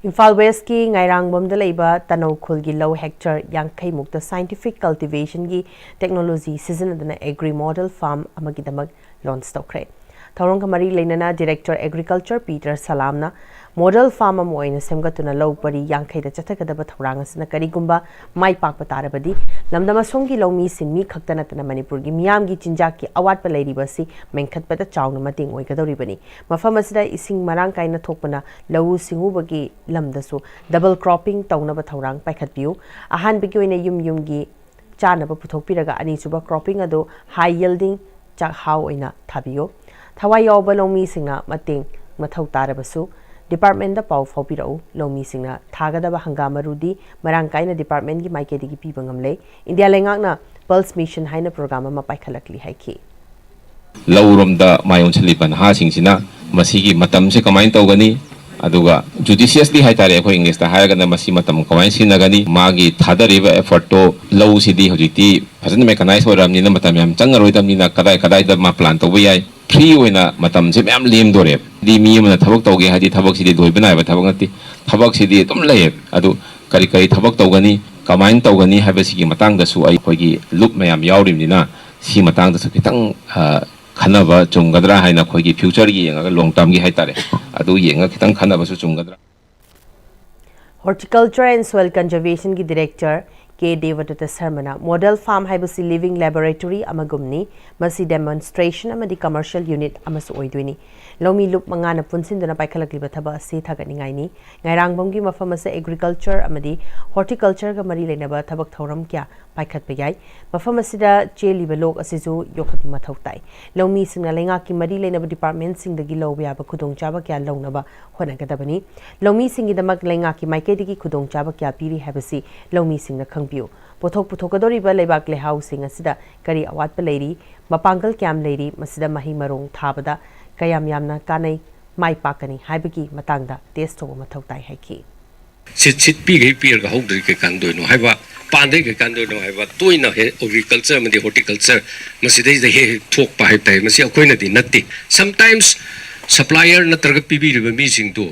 ꯏꯝꯐꯥꯜ Westꯀꯤ ꯉꯥꯏꯔꯥꯡꯕꯝꯗ ꯂꯩꯕ ꯇꯅꯧ ꯈꯨꯜꯒꯤ ꯂꯧ hectare ꯌꯥꯡꯈꯩ ꯃꯨꯛꯇ scientific cultivationꯒꯤ technology ꯁꯤꯖꯤꯟꯅꯗꯨꯅ agri model farm ꯑꯃꯒꯤꯗꯃꯛ launch ꯇꯧꯈ꯭ꯔꯦ꯫ ꯊꯧꯔꯝꯒ ꯃꯔꯤ ꯂꯩꯅꯅ Director Agriculture Peter ꯁꯂꯥꯝꯅ model farm ꯑꯃ ꯑꯣꯏꯅ ꯁꯦꯝꯒꯠꯇꯨꯅ ꯂꯧ ꯄꯔꯤ ꯌꯥꯡꯈꯩꯗ ꯆꯠꯊꯒꯗꯕ ꯊꯧꯔꯥꯡ ꯑꯁꯤꯅ ꯀꯔꯤꯒꯨꯝꯕ ꯃꯥꯏ ꯄꯥꯛꯄ ꯇꯥꯔꯕꯗꯤ ꯂꯝꯗꯝ ꯑꯁꯣꯝꯒꯤ ꯂꯧꯃꯤꯁꯤꯡ ꯃꯤ ꯈꯛꯇ ꯅꯠꯇꯅ ꯃꯅꯤꯄꯨꯔꯒꯤ ꯃꯤꯌꯥꯝꯒꯤ ꯆꯤꯟꯖꯥꯛꯀꯤ ꯑꯋꯥꯠꯄ ꯂꯩꯔꯤꯕ ꯑꯁꯤ ꯃꯦꯟꯈꯠꯄꯗ ꯆꯥꯎꯅ ꯃꯇꯦꯡ ꯑꯣꯏꯒꯗꯧꯔꯤꯕꯅꯤ꯫ ꯃꯐꯝ ꯑꯁꯤꯗ ꯏꯁꯤꯡ ꯃꯔꯥꯡ ꯀꯥꯏꯅ ꯊꯣꯛꯄꯅ ꯂꯧꯎ ꯁꯤꯡꯎꯕꯒꯤ ꯂꯝꯗꯁꯨ double cropping ꯇꯧꯅꯕ ꯊꯧꯔꯥꯡ ꯄꯥꯏꯈꯠꯄꯤꯌꯨ꯫ ꯑꯍꯥꯟꯕꯒꯤ ꯑꯣꯏꯅ ꯌꯨꯝ ꯌꯨꯝꯒꯤ ꯆꯥꯅꯕ ꯄꯨꯊꯣꯛꯄꯤꯔꯒ ꯑꯅꯤꯁꯨꯕ cropping ꯑꯗꯨ high yielding ꯆꯥꯛꯍꯥꯎ ꯑꯣꯏꯅ ꯊꯥꯕꯤꯌꯨ꯫ ꯊꯋꯥꯏ ꯌꯥꯎꯕ ꯂꯧꯃꯤꯁꯤꯡꯅ ꯃꯇꯦꯡ ꯃꯊꯧ ꯇꯥꯔꯕꯁꯨ departmentꯗ ꯄꯥꯎ ꯐꯥꯎꯕꯤꯔꯛꯎ꯫ ꯂꯧꯃꯤꯁꯤꯡꯅ ꯊꯥꯒꯗꯕ ꯍꯪꯒꯥꯝ ꯃꯔꯨꯗꯤ ꯃꯔꯥꯡ ꯀꯥꯏꯅ departmentꯒꯤ ꯃꯥꯏꯀꯩꯗꯒꯤ ꯄꯤꯕ ꯉꯝꯂꯦ꯫ ꯏꯟꯗꯤꯌꯥ ꯂꯩꯉꯥꯛꯅ Pulse Mission ꯍꯥꯏꯅ program ꯑꯃ ꯄꯥꯏꯈꯠꯂꯛꯂꯤ ꯍꯥꯏꯈꯤ꯫ ꯂꯧꯔꯣꯝꯗ ꯃꯥꯏ ꯑꯣꯟꯁꯤꯜꯂꯤꯕ ꯅꯍꯥꯁꯤꯡꯁꯤꯅ ꯃꯁꯤꯒꯤ ꯃꯇꯝꯁꯦ ꯀꯃꯥꯏꯅ ꯇꯧꯒꯅꯤ, ꯑꯗꯨꯒ ꯖꯨꯗꯤꯁꯤꯌꯁꯂꯤ ꯍꯥꯏꯇꯥꯔꯦ, ꯑꯩꯈꯣꯏ ꯏꯪꯂꯤꯁꯇ ꯍꯥꯏꯔꯒꯅ ꯃꯁꯤ ꯃꯇꯝ ꯀꯃꯥꯏꯅ ꯁꯤꯖꯤꯟꯅꯒꯅꯤ, ꯃꯥꯒꯤ ꯊꯥꯗꯔꯤꯕ ꯑꯦꯐꯔꯠꯇꯣ, ꯂꯧꯁꯤꯗꯤ ꯍꯧꯖꯤꯛꯇꯤ ꯐꯖꯅ ꯃꯦꯀꯅꯥꯏꯁ ꯑꯣꯏꯔꯕꯅꯤꯅ ꯃꯇꯝ ꯌꯥꯝ ꯆꯪꯉꯔꯣꯏꯗꯕꯅꯤꯅ ꯀꯗꯥꯏ ꯀꯗꯥꯏꯗ ꯃꯥ ꯄ꯭ꯂꯥꯟ ꯇꯧꯕ ꯌꯥꯏ꯫ ꯐ꯭ꯔꯤ ꯑꯣꯏꯅ ꯃꯇꯝꯁꯦ ꯃꯌꯥꯝ ꯂꯦꯝꯗꯣꯔꯦꯕ꯫ ꯍꯥꯏꯗꯤ ꯃꯤ ꯑꯃꯅ ꯊꯕꯛ ꯇꯧꯒꯦ ꯍꯥꯏꯗꯤ ꯊꯕꯛꯁꯤꯗꯤ ꯂꯣꯏꯕ ꯅꯥꯏꯕ ꯊꯕꯛ ꯅꯠꯇꯦ, ꯊꯕꯛꯁꯤꯗꯤ ꯑꯗꯨꯝ ꯂꯩꯌꯦꯕ꯫ ꯑꯗꯨ ꯀꯔꯤ ꯀꯔꯤ ꯊꯕꯛ ꯇꯧꯒꯅꯤ, ꯀꯃꯥꯏꯅ ꯇꯧꯒꯅꯤ ꯍꯥꯏꯕꯁꯤꯒꯤ ꯃꯇꯥꯡꯗꯁꯨ ꯑꯩꯈꯣꯏꯒꯤ ꯂꯨꯞ ꯃꯌꯥꯝ ꯌꯥꯎꯔꯤꯕꯅꯤꯅ ꯁꯤ ꯃꯇꯥꯡꯗꯁꯨ ꯈꯤꯇꯪ ꯑ, ꯈꯟꯅꯕ ꯆꯨꯝꯒꯗ꯭ꯔꯥ ꯍꯥꯏꯅ ꯑꯩꯈꯣꯏꯒꯤ ꯐ꯭ꯌꯨꯆꯔꯒꯤ ꯌꯦꯡꯉꯒ, ꯂꯣꯡ ꯇꯔꯝꯒꯤ ꯍꯥꯏꯇꯥꯔꯦ, ꯑꯗꯨ ꯌꯦꯡꯉꯒ ꯈꯤꯇꯪ ꯈꯟꯅꯕꯁꯨ ꯆꯨꯝꯒꯗ꯭ꯔꯥ꯫ Horticulture and Soil Conservationꯒꯤ Director ꯀꯦ ꯗꯦꯕꯗꯠꯇ ꯁꯔꯃꯅ ꯃꯣꯗꯦꯜ ꯐꯥꯔꯝ ꯍꯥꯏꯕꯁꯤ ꯂꯤꯚꯤꯡ ꯂꯦꯕꯣꯔꯦꯇꯣꯔꯤ ꯑꯃꯒꯨꯝꯅꯤ, ꯃꯁꯤ ꯗꯦꯃꯣꯟꯁꯇ꯭ꯔꯦꯁꯟ ꯑꯃꯗꯤ ꯀꯃꯔꯁꯤꯌꯦꯜ ꯌꯨꯅꯤꯠ ꯑꯃꯁꯨ ꯑꯣꯏꯗꯣꯏꯅꯤ꯫ ꯂꯧꯃꯤ ꯂꯨꯞ ꯃꯉꯥꯅ ꯄꯨꯟꯁꯤꯟꯗꯨꯅ ꯄꯥꯏꯈꯠꯂꯛꯂꯤꯕ ꯊꯕꯛ ꯑꯁꯤ ꯊꯥꯒꯠꯅꯤꯡꯉꯥꯏꯅꯤ꯫ ꯉꯥꯏꯔꯥꯡꯕꯝꯒꯤ ꯃꯐꯝ ꯑꯁꯤ ꯑꯦꯒ꯭ꯔꯤꯀꯜꯆꯔ ꯑꯃꯗꯤ ꯍꯣꯔꯇꯤꯀꯜꯆꯔꯒ ꯃꯔꯤ ꯂꯩꯅꯕ ꯊꯕꯛ ꯊꯧꯔꯝ ꯀꯌꯥ ꯄꯥꯏꯈꯠꯄ ꯌꯥꯏ꯫ ꯃꯐꯝ ꯑꯁꯤꯗ ꯆꯦꯜꯂꯤꯕ ꯂꯣꯛ ꯑꯁꯤꯁꯨ ꯌꯣꯛꯈꯠꯄ ꯃꯊꯧ ꯇꯥꯏ꯫ ꯂꯧꯃꯤꯁꯤꯡꯅ ꯂꯩꯉꯥꯛꯀꯤ ꯃꯔꯤ ꯂꯩꯅꯕ ꯗꯤꯄꯥꯔꯠꯃꯦꯟꯁꯤꯡꯗꯒꯤ ꯂꯧꯕ ꯌꯥꯕ ꯈꯨꯗꯣꯡꯆꯥꯕ ꯀꯌꯥ ꯂꯧꯅꯕ ꯍꯣꯠꯅꯒꯗꯕꯅꯤ꯫ ꯂꯧꯃꯤꯁꯤꯡꯒꯤꯗꯃꯛ ꯂꯩꯉꯥꯛꯀꯤ ꯃꯥꯏꯀꯩꯗꯒꯤ ꯈꯨꯗꯣꯡꯆꯥꯕ ꯀꯌꯥ ꯄꯤꯔꯤ ꯍꯥꯏꯕꯁꯤ ꯂꯧꯃꯤꯁꯤꯡꯅ ꯈꯪꯕꯤꯌꯨ꯫ ꯄꯣꯠꯊꯣꯛ ꯄꯨꯊꯣꯛꯀꯗꯧꯔꯤꯕ ꯂꯩꯕꯥꯛ ꯂꯩꯍꯥꯎꯁꯤꯡ ꯑꯁꯤꯗ ꯀꯔꯤ ꯑꯋꯥꯠꯄ ꯂꯩꯔꯤ, ꯃꯄꯥꯡꯒꯜ ꯀꯌꯥꯝ ꯂꯩꯔꯤ, ꯃꯁꯤꯗ ꯃꯍꯩ ꯃꯔꯣꯡ ꯊꯥꯕꯗ ꯀꯌꯥꯝ ꯌꯥꯝꯅ ꯀꯥꯟꯅꯩ, ꯃꯥꯏ ꯄꯥꯛꯀꯅꯤ ꯍꯥꯏꯕꯒꯤ ꯃꯇꯥꯡꯗ ꯇꯦꯁ ꯇꯧꯕ ꯃꯊꯧ ꯇꯥꯏ ꯍꯥꯏꯈꯤ꯫ ꯁꯤꯠ ꯁꯤꯠ ꯄꯤꯈꯩ ꯄꯤꯔꯒ ꯍꯧꯗ꯭ꯔꯗꯤ ꯀꯩ ꯀꯥꯟꯗꯣꯏꯅꯣ ꯍꯥꯏꯕ, ꯄꯥꯟꯗꯩ ꯀꯩ ꯀꯥꯟꯗꯣꯏꯅꯣ ꯍꯥꯏꯕ, ꯇꯣꯏꯅ ꯍꯦꯛ ꯑꯦꯒ꯭ꯔꯤꯀꯜꯆꯔ ꯑꯃꯗꯤ ꯍꯣꯔꯇꯤꯀꯜꯆꯔ ꯃꯁꯤꯗꯩꯁꯤꯗ ꯍꯦꯛ ꯍꯦꯛ ꯊꯣꯛꯄ ꯍꯥꯏꯕ ꯇꯥꯏ꯫ ꯃꯁꯤ ꯑꯩꯈꯣꯏꯅꯗꯤ ꯅꯠꯇꯦ꯫ ꯁꯝꯇꯥꯏꯝꯁ ꯁꯄ꯭ꯂꯥꯏꯌꯔ ꯅꯠꯇ꯭ꯔꯒ ꯄꯤꯕꯤꯔꯤꯕ ꯃꯤꯁꯤꯡꯗꯨ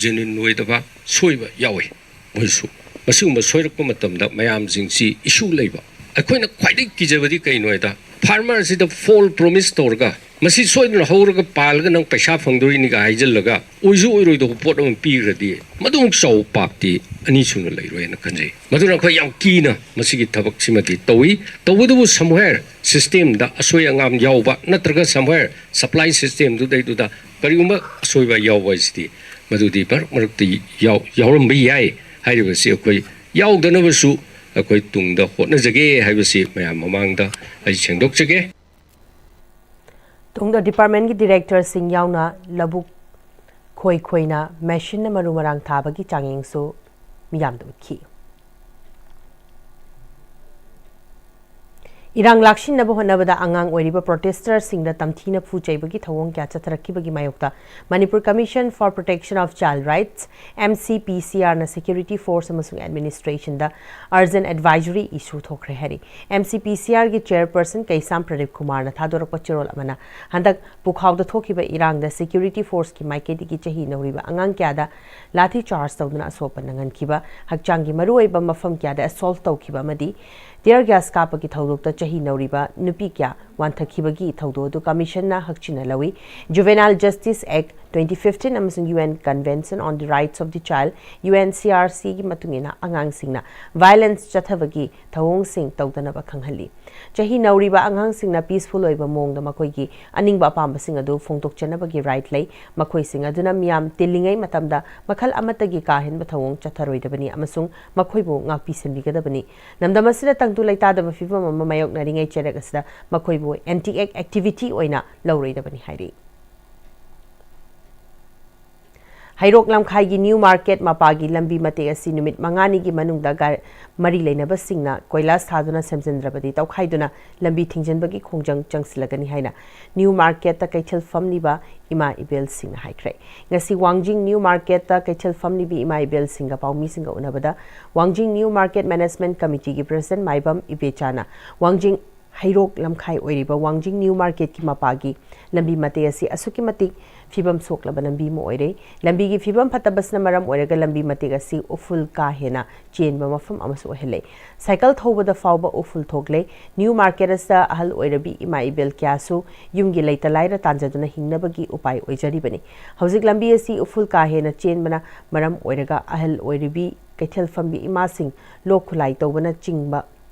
ꯖꯦꯅ꯭ꯋꯤꯟ ꯑꯣꯏꯗꯕ, ꯁꯣꯏꯕ ꯌꯥꯎꯏ꯫ ꯃꯣꯏꯁꯨ ꯃꯁꯤꯒꯨꯝꯕ ꯁꯣꯏꯔꯛꯄ ꯃꯇꯝꯗ ꯃꯌꯥꯝꯁꯤꯡꯁꯤ ꯏꯁꯨ ꯂꯩꯕ꯫ ꯑꯩꯈꯣꯏꯅ ꯈ꯭ꯋꯥꯏꯗꯒꯤ ꯀꯤꯖꯕꯗꯤ ꯀꯩꯅꯣ ꯍꯥꯏꯗ, ꯐꯥꯔꯃꯔꯁꯤꯗ ꯐꯣꯜ ꯄ꯭ꯔꯣꯃꯤꯁ ꯇꯧꯔꯒ ꯃꯁꯤ ꯁꯣꯏꯗꯅ ꯍꯧꯔꯒ ꯄꯥꯜꯂꯒ ꯅꯪ ꯄꯩꯁꯥ ꯐꯪꯗꯣꯔꯤꯅꯤꯒ ꯍꯥꯏꯖꯤꯜꯂꯒ ꯑꯣꯏꯁꯨ ꯑꯣꯏꯔꯣꯏꯗꯕ ꯄꯣꯠ ꯑꯃ ꯄꯤꯈ꯭ꯔꯗꯤ ꯃꯗꯨꯃꯨꯛ ꯆꯥꯎꯕ ꯄꯥꯞꯇꯤ ꯑꯅꯤ ꯁꯨꯅ ꯂꯩꯔꯣꯏ ꯍꯥꯏꯅ ꯈꯟꯖꯩ꯫ ꯃꯗꯨꯅ ꯑꯩꯈꯣꯏ ꯌꯥꯝ ꯀꯤꯅ ꯃꯁꯤꯒꯤ ꯊꯕꯛꯁꯤꯃꯗꯤ ꯇꯧꯏ꯫ ꯇꯧꯕꯇꯕꯨ ꯁꯝꯍ꯭ꯋꯦꯔ ꯁꯤꯁꯇꯦꯝꯗ ꯑꯁꯣꯏ ꯑꯉꯥꯝ ꯌꯥꯎꯕ ꯅꯠꯇ꯭ꯔꯒ ꯁꯝꯍ꯭ꯋꯦꯔ ꯁꯄ꯭ꯂꯥꯏ ꯁꯤꯁꯇꯦꯝꯗꯨꯗꯩꯗꯨꯗ ꯀꯔꯤꯒꯨꯝꯕ ꯑꯁꯣꯏꯕ ꯌꯥꯎꯕ ꯍꯥꯏꯁꯤꯗꯤ ꯃꯗꯨꯗꯤ ꯃꯔꯛ ꯃꯔꯛꯇ ꯌꯥꯎ- ꯌꯥꯎꯔꯝꯕ ꯌꯥꯏ꯫ ꯍꯥꯏꯔꯤꯕꯁꯤ ꯑꯩꯈꯣꯏ ꯌꯥꯎꯗꯅꯕꯁꯨ ꯑꯩꯈꯣꯏ ꯇꯨꯡꯗ ꯍꯣꯠꯅꯖꯒꯦ ꯍꯥꯏꯕꯁꯤ ꯃꯌꯥꯝ ꯃꯃꯥꯡꯗ ꯑꯩ ꯁꯦꯡꯗꯣꯛꯆꯒꯦ꯫ ꯇꯨꯡꯗ ꯗꯤꯄꯥꯔꯠꯃꯦꯟꯒꯤ ꯗꯤꯔꯦꯛꯇꯔꯁꯤꯡ ꯌꯥꯎꯅ ꯂꯧꯕꯨꯛ ꯈꯣꯏ ꯈꯣꯏꯅ ꯃꯦꯁꯤꯟꯅ ꯃꯔꯨ ꯃꯔꯥꯡ ꯊꯥꯕꯒꯤ ꯆꯥꯡꯌꯦꯡꯁꯨ ꯃꯤꯌꯥꯝꯗ ꯎꯠꯈꯤ꯫ ꯏꯔꯥꯡ ꯂꯥꯛꯁꯤꯟꯅꯕ ꯍꯣꯠꯅꯕꯗ ꯑꯉꯥꯡ ꯑꯣꯏꯔꯤꯕ ꯄ꯭ꯔꯣꯇꯦꯁꯇꯔꯁꯤꯡꯗ ꯇꯝꯊꯤꯅ ꯐꯨ ꯆꯩꯕꯒꯤ ꯊꯧꯑꯣꯡ ꯀꯌꯥ ꯆꯠꯊꯔꯛꯈꯤꯕꯒꯤ ꯃꯥꯌꯣꯛꯇ Manipur commission for protection of child rights, MCPCRꯅ ꯁꯦꯀ꯭ꯌꯨꯔꯤꯇꯤ ꯐꯣꯔꯁ ꯑꯃꯁꯨꯡ ꯑꯦꯗꯃꯤꯅꯤꯁꯇ꯭ꯔꯦꯁꯟꯗ urgent advisory issue ꯊꯣꯛꯈ꯭ꯔꯦ ꯍꯥꯏꯔꯤ꯫ MCPCRꯒꯤ ꯆꯦꯌꯔꯄꯔꯁꯟ ꯀꯩꯁꯥꯝ ꯄ꯭ꯔꯗꯤꯞ ꯀꯨꯃꯥꯔꯅ ꯊꯥꯗꯣꯔꯛꯄ ꯆꯦꯔꯣꯜ ꯑꯃꯅ ꯍꯟꯗꯛ ꯄꯨꯈꯥꯎꯗ ꯊꯣꯛꯈꯤꯕ ꯏꯔꯥꯡꯗ ꯁꯦꯀ꯭ꯌꯨꯔꯤꯇꯤ ꯐꯣꯔꯁꯀꯤ ꯃꯥꯏꯀꯩꯗꯒꯤ ꯆꯍꯤ ꯅꯧꯔꯤꯕ ꯑꯉꯥꯡ ꯀꯌꯥꯗ ꯂꯥꯊꯤ ꯆꯥꯔꯖ ꯇꯧꯗꯨꯅ ꯑꯁꯣꯛꯄ ꯅꯪꯍꯟꯈꯤꯕ, ꯍꯛꯆꯥꯡꯒꯤ ꯃꯔꯨꯑꯣꯏꯕ ꯃꯐꯝ ꯀꯌꯥꯗ ꯑꯦꯁꯣꯜꯠ ꯇꯧꯈꯤꯕ ꯑꯃꯗꯤ tear gas ꯀꯥꯞꯄꯒꯤ ꯊꯧꯗꯣꯛꯇ ꯆꯍꯤ ꯅꯧꯔꯤꯕ ꯅꯨꯄꯤ ꯀꯌꯥ ꯋꯥꯟꯊꯈꯤꯕꯒꯤ ꯊꯧꯗꯣꯛ ꯑꯗꯨ ꯀꯃꯤꯁꯟꯅ ꯍꯛꯆꯤꯟꯅ ꯂꯧꯏ꯫ Juvenile Justice Act twenty fifteen ꯑꯃꯁꯨꯡ UN Convention on the Rights of the Child, UNCRCꯒꯤ ꯃꯇꯨꯡ ꯏꯟꯅ ꯑꯉꯥꯡꯁꯤꯡꯅ violence ꯆꯠꯊꯕꯒꯤ ꯊꯧꯑꯣꯡꯁꯤꯡ ꯇꯧꯗꯅꯕ ꯈꯪꯍꯜꯂꯤ꯫ ꯆꯍꯤ ꯅꯧꯔꯤꯕ ꯑꯉꯥꯡꯁꯤꯡꯅ peaceful ꯑꯣꯏꯕ ꯃꯑꯣꯡꯗ ꯃꯈꯣꯏꯒꯤ ꯑꯅꯤꯡꯕ ꯑꯄꯥꯝꯕꯁꯤꯡ ꯑꯗꯨ ꯐꯣꯡꯗꯣꯛꯆꯅꯕꯒꯤ right ꯂꯩ꯫ ꯃꯈꯣꯏꯁꯤꯡ ꯑꯗꯨꯅ ꯃꯤꯌꯥꯝ ꯇꯤꯜꯂꯤꯉꯩ ꯃꯇꯝꯗ ꯃꯈꯜ ꯑꯃꯠꯇꯒꯤ ꯀꯥ ꯍꯦꯟꯕ ꯊꯧꯑꯣꯡ ꯆꯠꯊꯔꯣꯏꯗꯕꯅꯤ ꯑꯃꯁꯨꯡ ꯃꯈꯣꯏꯕꯨ ꯉꯥꯛꯄꯤ ꯁꯦꯟꯕꯤꯒꯗꯕꯅꯤ꯫ ꯂꯝꯗꯝ ꯑꯁꯤꯗ ꯇꯪꯗꯨ ꯂꯩꯇꯥꯗꯕ ꯐꯤꯚꯝ ꯑꯃ ꯃꯥꯌꯣꯛꯅꯔꯤꯉꯩ ꯆꯩꯔꯛ ꯑꯁꯤꯗ ꯃꯈꯣꯏꯕꯨ anti-act activity ꯑꯣꯏꯅ ꯂꯧꯔꯣꯏꯗꯕꯅꯤ ꯍꯥꯏꯔꯤ꯫ ꯍꯩꯔꯣꯛ ꯂꯝꯈꯥꯏꯒꯤ ꯅ꯭ꯌꯨ ꯃꯥꯔꯀꯦꯠ ꯃꯄꯥꯒꯤ ꯂꯝꯕꯤ ꯃꯇꯦꯛ ꯑꯁꯤ ꯅꯨꯃꯤꯠ ꯃꯉꯥꯅꯤꯒꯤ ꯃꯅꯨꯡꯗ ꯒꯥ-, ꯃꯔꯤ ꯂꯩꯅꯕꯁꯤꯡꯅ ꯀꯣꯏꯂꯥꯁ ꯊꯥꯗꯨꯅ ꯁꯦꯝꯖꯤꯟꯗ꯭ꯔꯕꯗꯤ ꯇꯧꯈꯥꯏꯗꯨꯅ ꯂꯝꯕꯤ ꯊꯤꯡꯖꯤꯟꯕꯒꯤ ꯈꯣꯡꯖꯪ ꯆꯪꯁꯤꯜꯂꯒꯅꯤ ꯍꯥꯏꯅ ꯅ꯭ꯌꯨ ꯃꯥꯔꯀꯦꯠꯇ ꯀꯩꯊꯦꯜ ꯐꯝꯂꯤꯕ ꯏꯃꯥ ꯏꯕꯦꯜꯁꯤꯡꯅ ꯍꯥꯏꯈ꯭ꯔꯦ꯫ ꯉꯁꯤ ꯋꯥꯡꯖꯤꯡ ꯅ꯭ꯌꯨ ꯃꯥꯔꯀꯦꯠꯇ ꯀꯩꯊꯦꯜ ꯐꯝꯂꯤꯕꯤ ꯏꯃꯥ ꯏꯕꯦꯜꯁꯤꯡꯒ ꯄꯥꯎꯃꯤꯁꯤꯡꯒ ꯎꯅꯕꯗ ꯋꯥꯡꯖꯤꯡ ꯅ꯭ꯌꯨ ꯃꯥꯔꯀꯦꯠ ꯃꯦꯅꯦꯖꯃꯦꯟꯠ ꯀꯃꯤꯇꯤꯒꯤ ꯄ꯭ꯔꯁꯤꯗꯦꯟꯠ ꯃꯥꯏꯕꯝ ꯏꯕꯦꯆꯥꯅ ꯋꯥꯡꯖꯤꯡ ꯍꯩꯔꯣꯛ ꯂꯝꯈꯥꯏ ꯑꯣꯏꯔꯤꯕ ꯋꯥꯡꯖꯤꯡ ꯅ꯭ꯌꯨ ꯃꯥꯔꯀꯦꯠꯀꯤ ꯃꯄꯥꯒꯤ ꯂꯝꯕꯤ ꯃꯇꯦꯛ ꯑꯁꯤ ꯑꯁꯨꯛꯀꯤ ꯃꯇꯤꯛ ꯐꯤꯕꯝ ꯁꯣꯛꯂꯕ ꯂꯝꯕꯤ ꯑꯃ ꯑꯣꯏꯔꯦ꯫ ꯂꯝꯕꯤꯒꯤ ꯐꯤꯕꯝ ꯐꯠꯇꯕꯁꯤꯅ ꯃꯔꯝ ꯑꯣꯏꯔꯒ ꯂꯝꯕꯤ ꯃꯇꯦꯛ ꯑꯁꯤ ꯎꯐꯨꯜ ꯀꯥ ꯍꯦꯟꯅ ꯆꯦꯟꯕ ꯃꯐꯝ ꯑꯃꯁꯨ ꯑꯣꯏꯍꯜꯂꯦ꯫ ꯁꯥꯏꯀꯜ ꯊꯧꯕꯗ ꯐꯥꯎꯕ ꯎꯐꯨꯜ ꯊꯣꯛꯂꯦ꯫ ꯅ꯭ꯌꯨ ꯃꯥꯔꯀꯦꯠ ꯑꯁꯤꯗ ꯑꯍꯜ ꯑꯣꯏꯔꯕꯤ ꯏꯃꯥ ꯏꯕꯦꯜ ꯀꯌꯥꯁꯨ ꯌꯨꯝꯒꯤ ꯂꯩꯇ ꯂꯥꯏꯔ ꯇꯥꯟꯖꯗꯨꯅ ꯍꯤꯡꯅꯕꯒꯤ ꯎꯄꯥꯏ ꯑꯣꯏꯖꯔꯤꯕꯅꯤ꯫ ꯍꯧꯖꯤꯛ ꯂꯝꯕꯤ ꯑꯁꯤ ꯎꯐꯨꯜ ꯀꯥ ꯍꯦꯟꯅ ꯆꯦꯟꯕꯅ ꯃꯔꯝ ꯑꯣꯏꯔꯒ ꯑꯍꯜ ꯑꯣꯏꯔꯤꯕꯤ ꯀꯩꯊꯦꯜ ꯐꯝꯕꯤ ꯏꯃꯥꯁꯤꯡ ꯂꯣꯛ ꯈꯨꯂꯥꯏ ꯇꯧꯕꯅꯆꯤꯡꯕ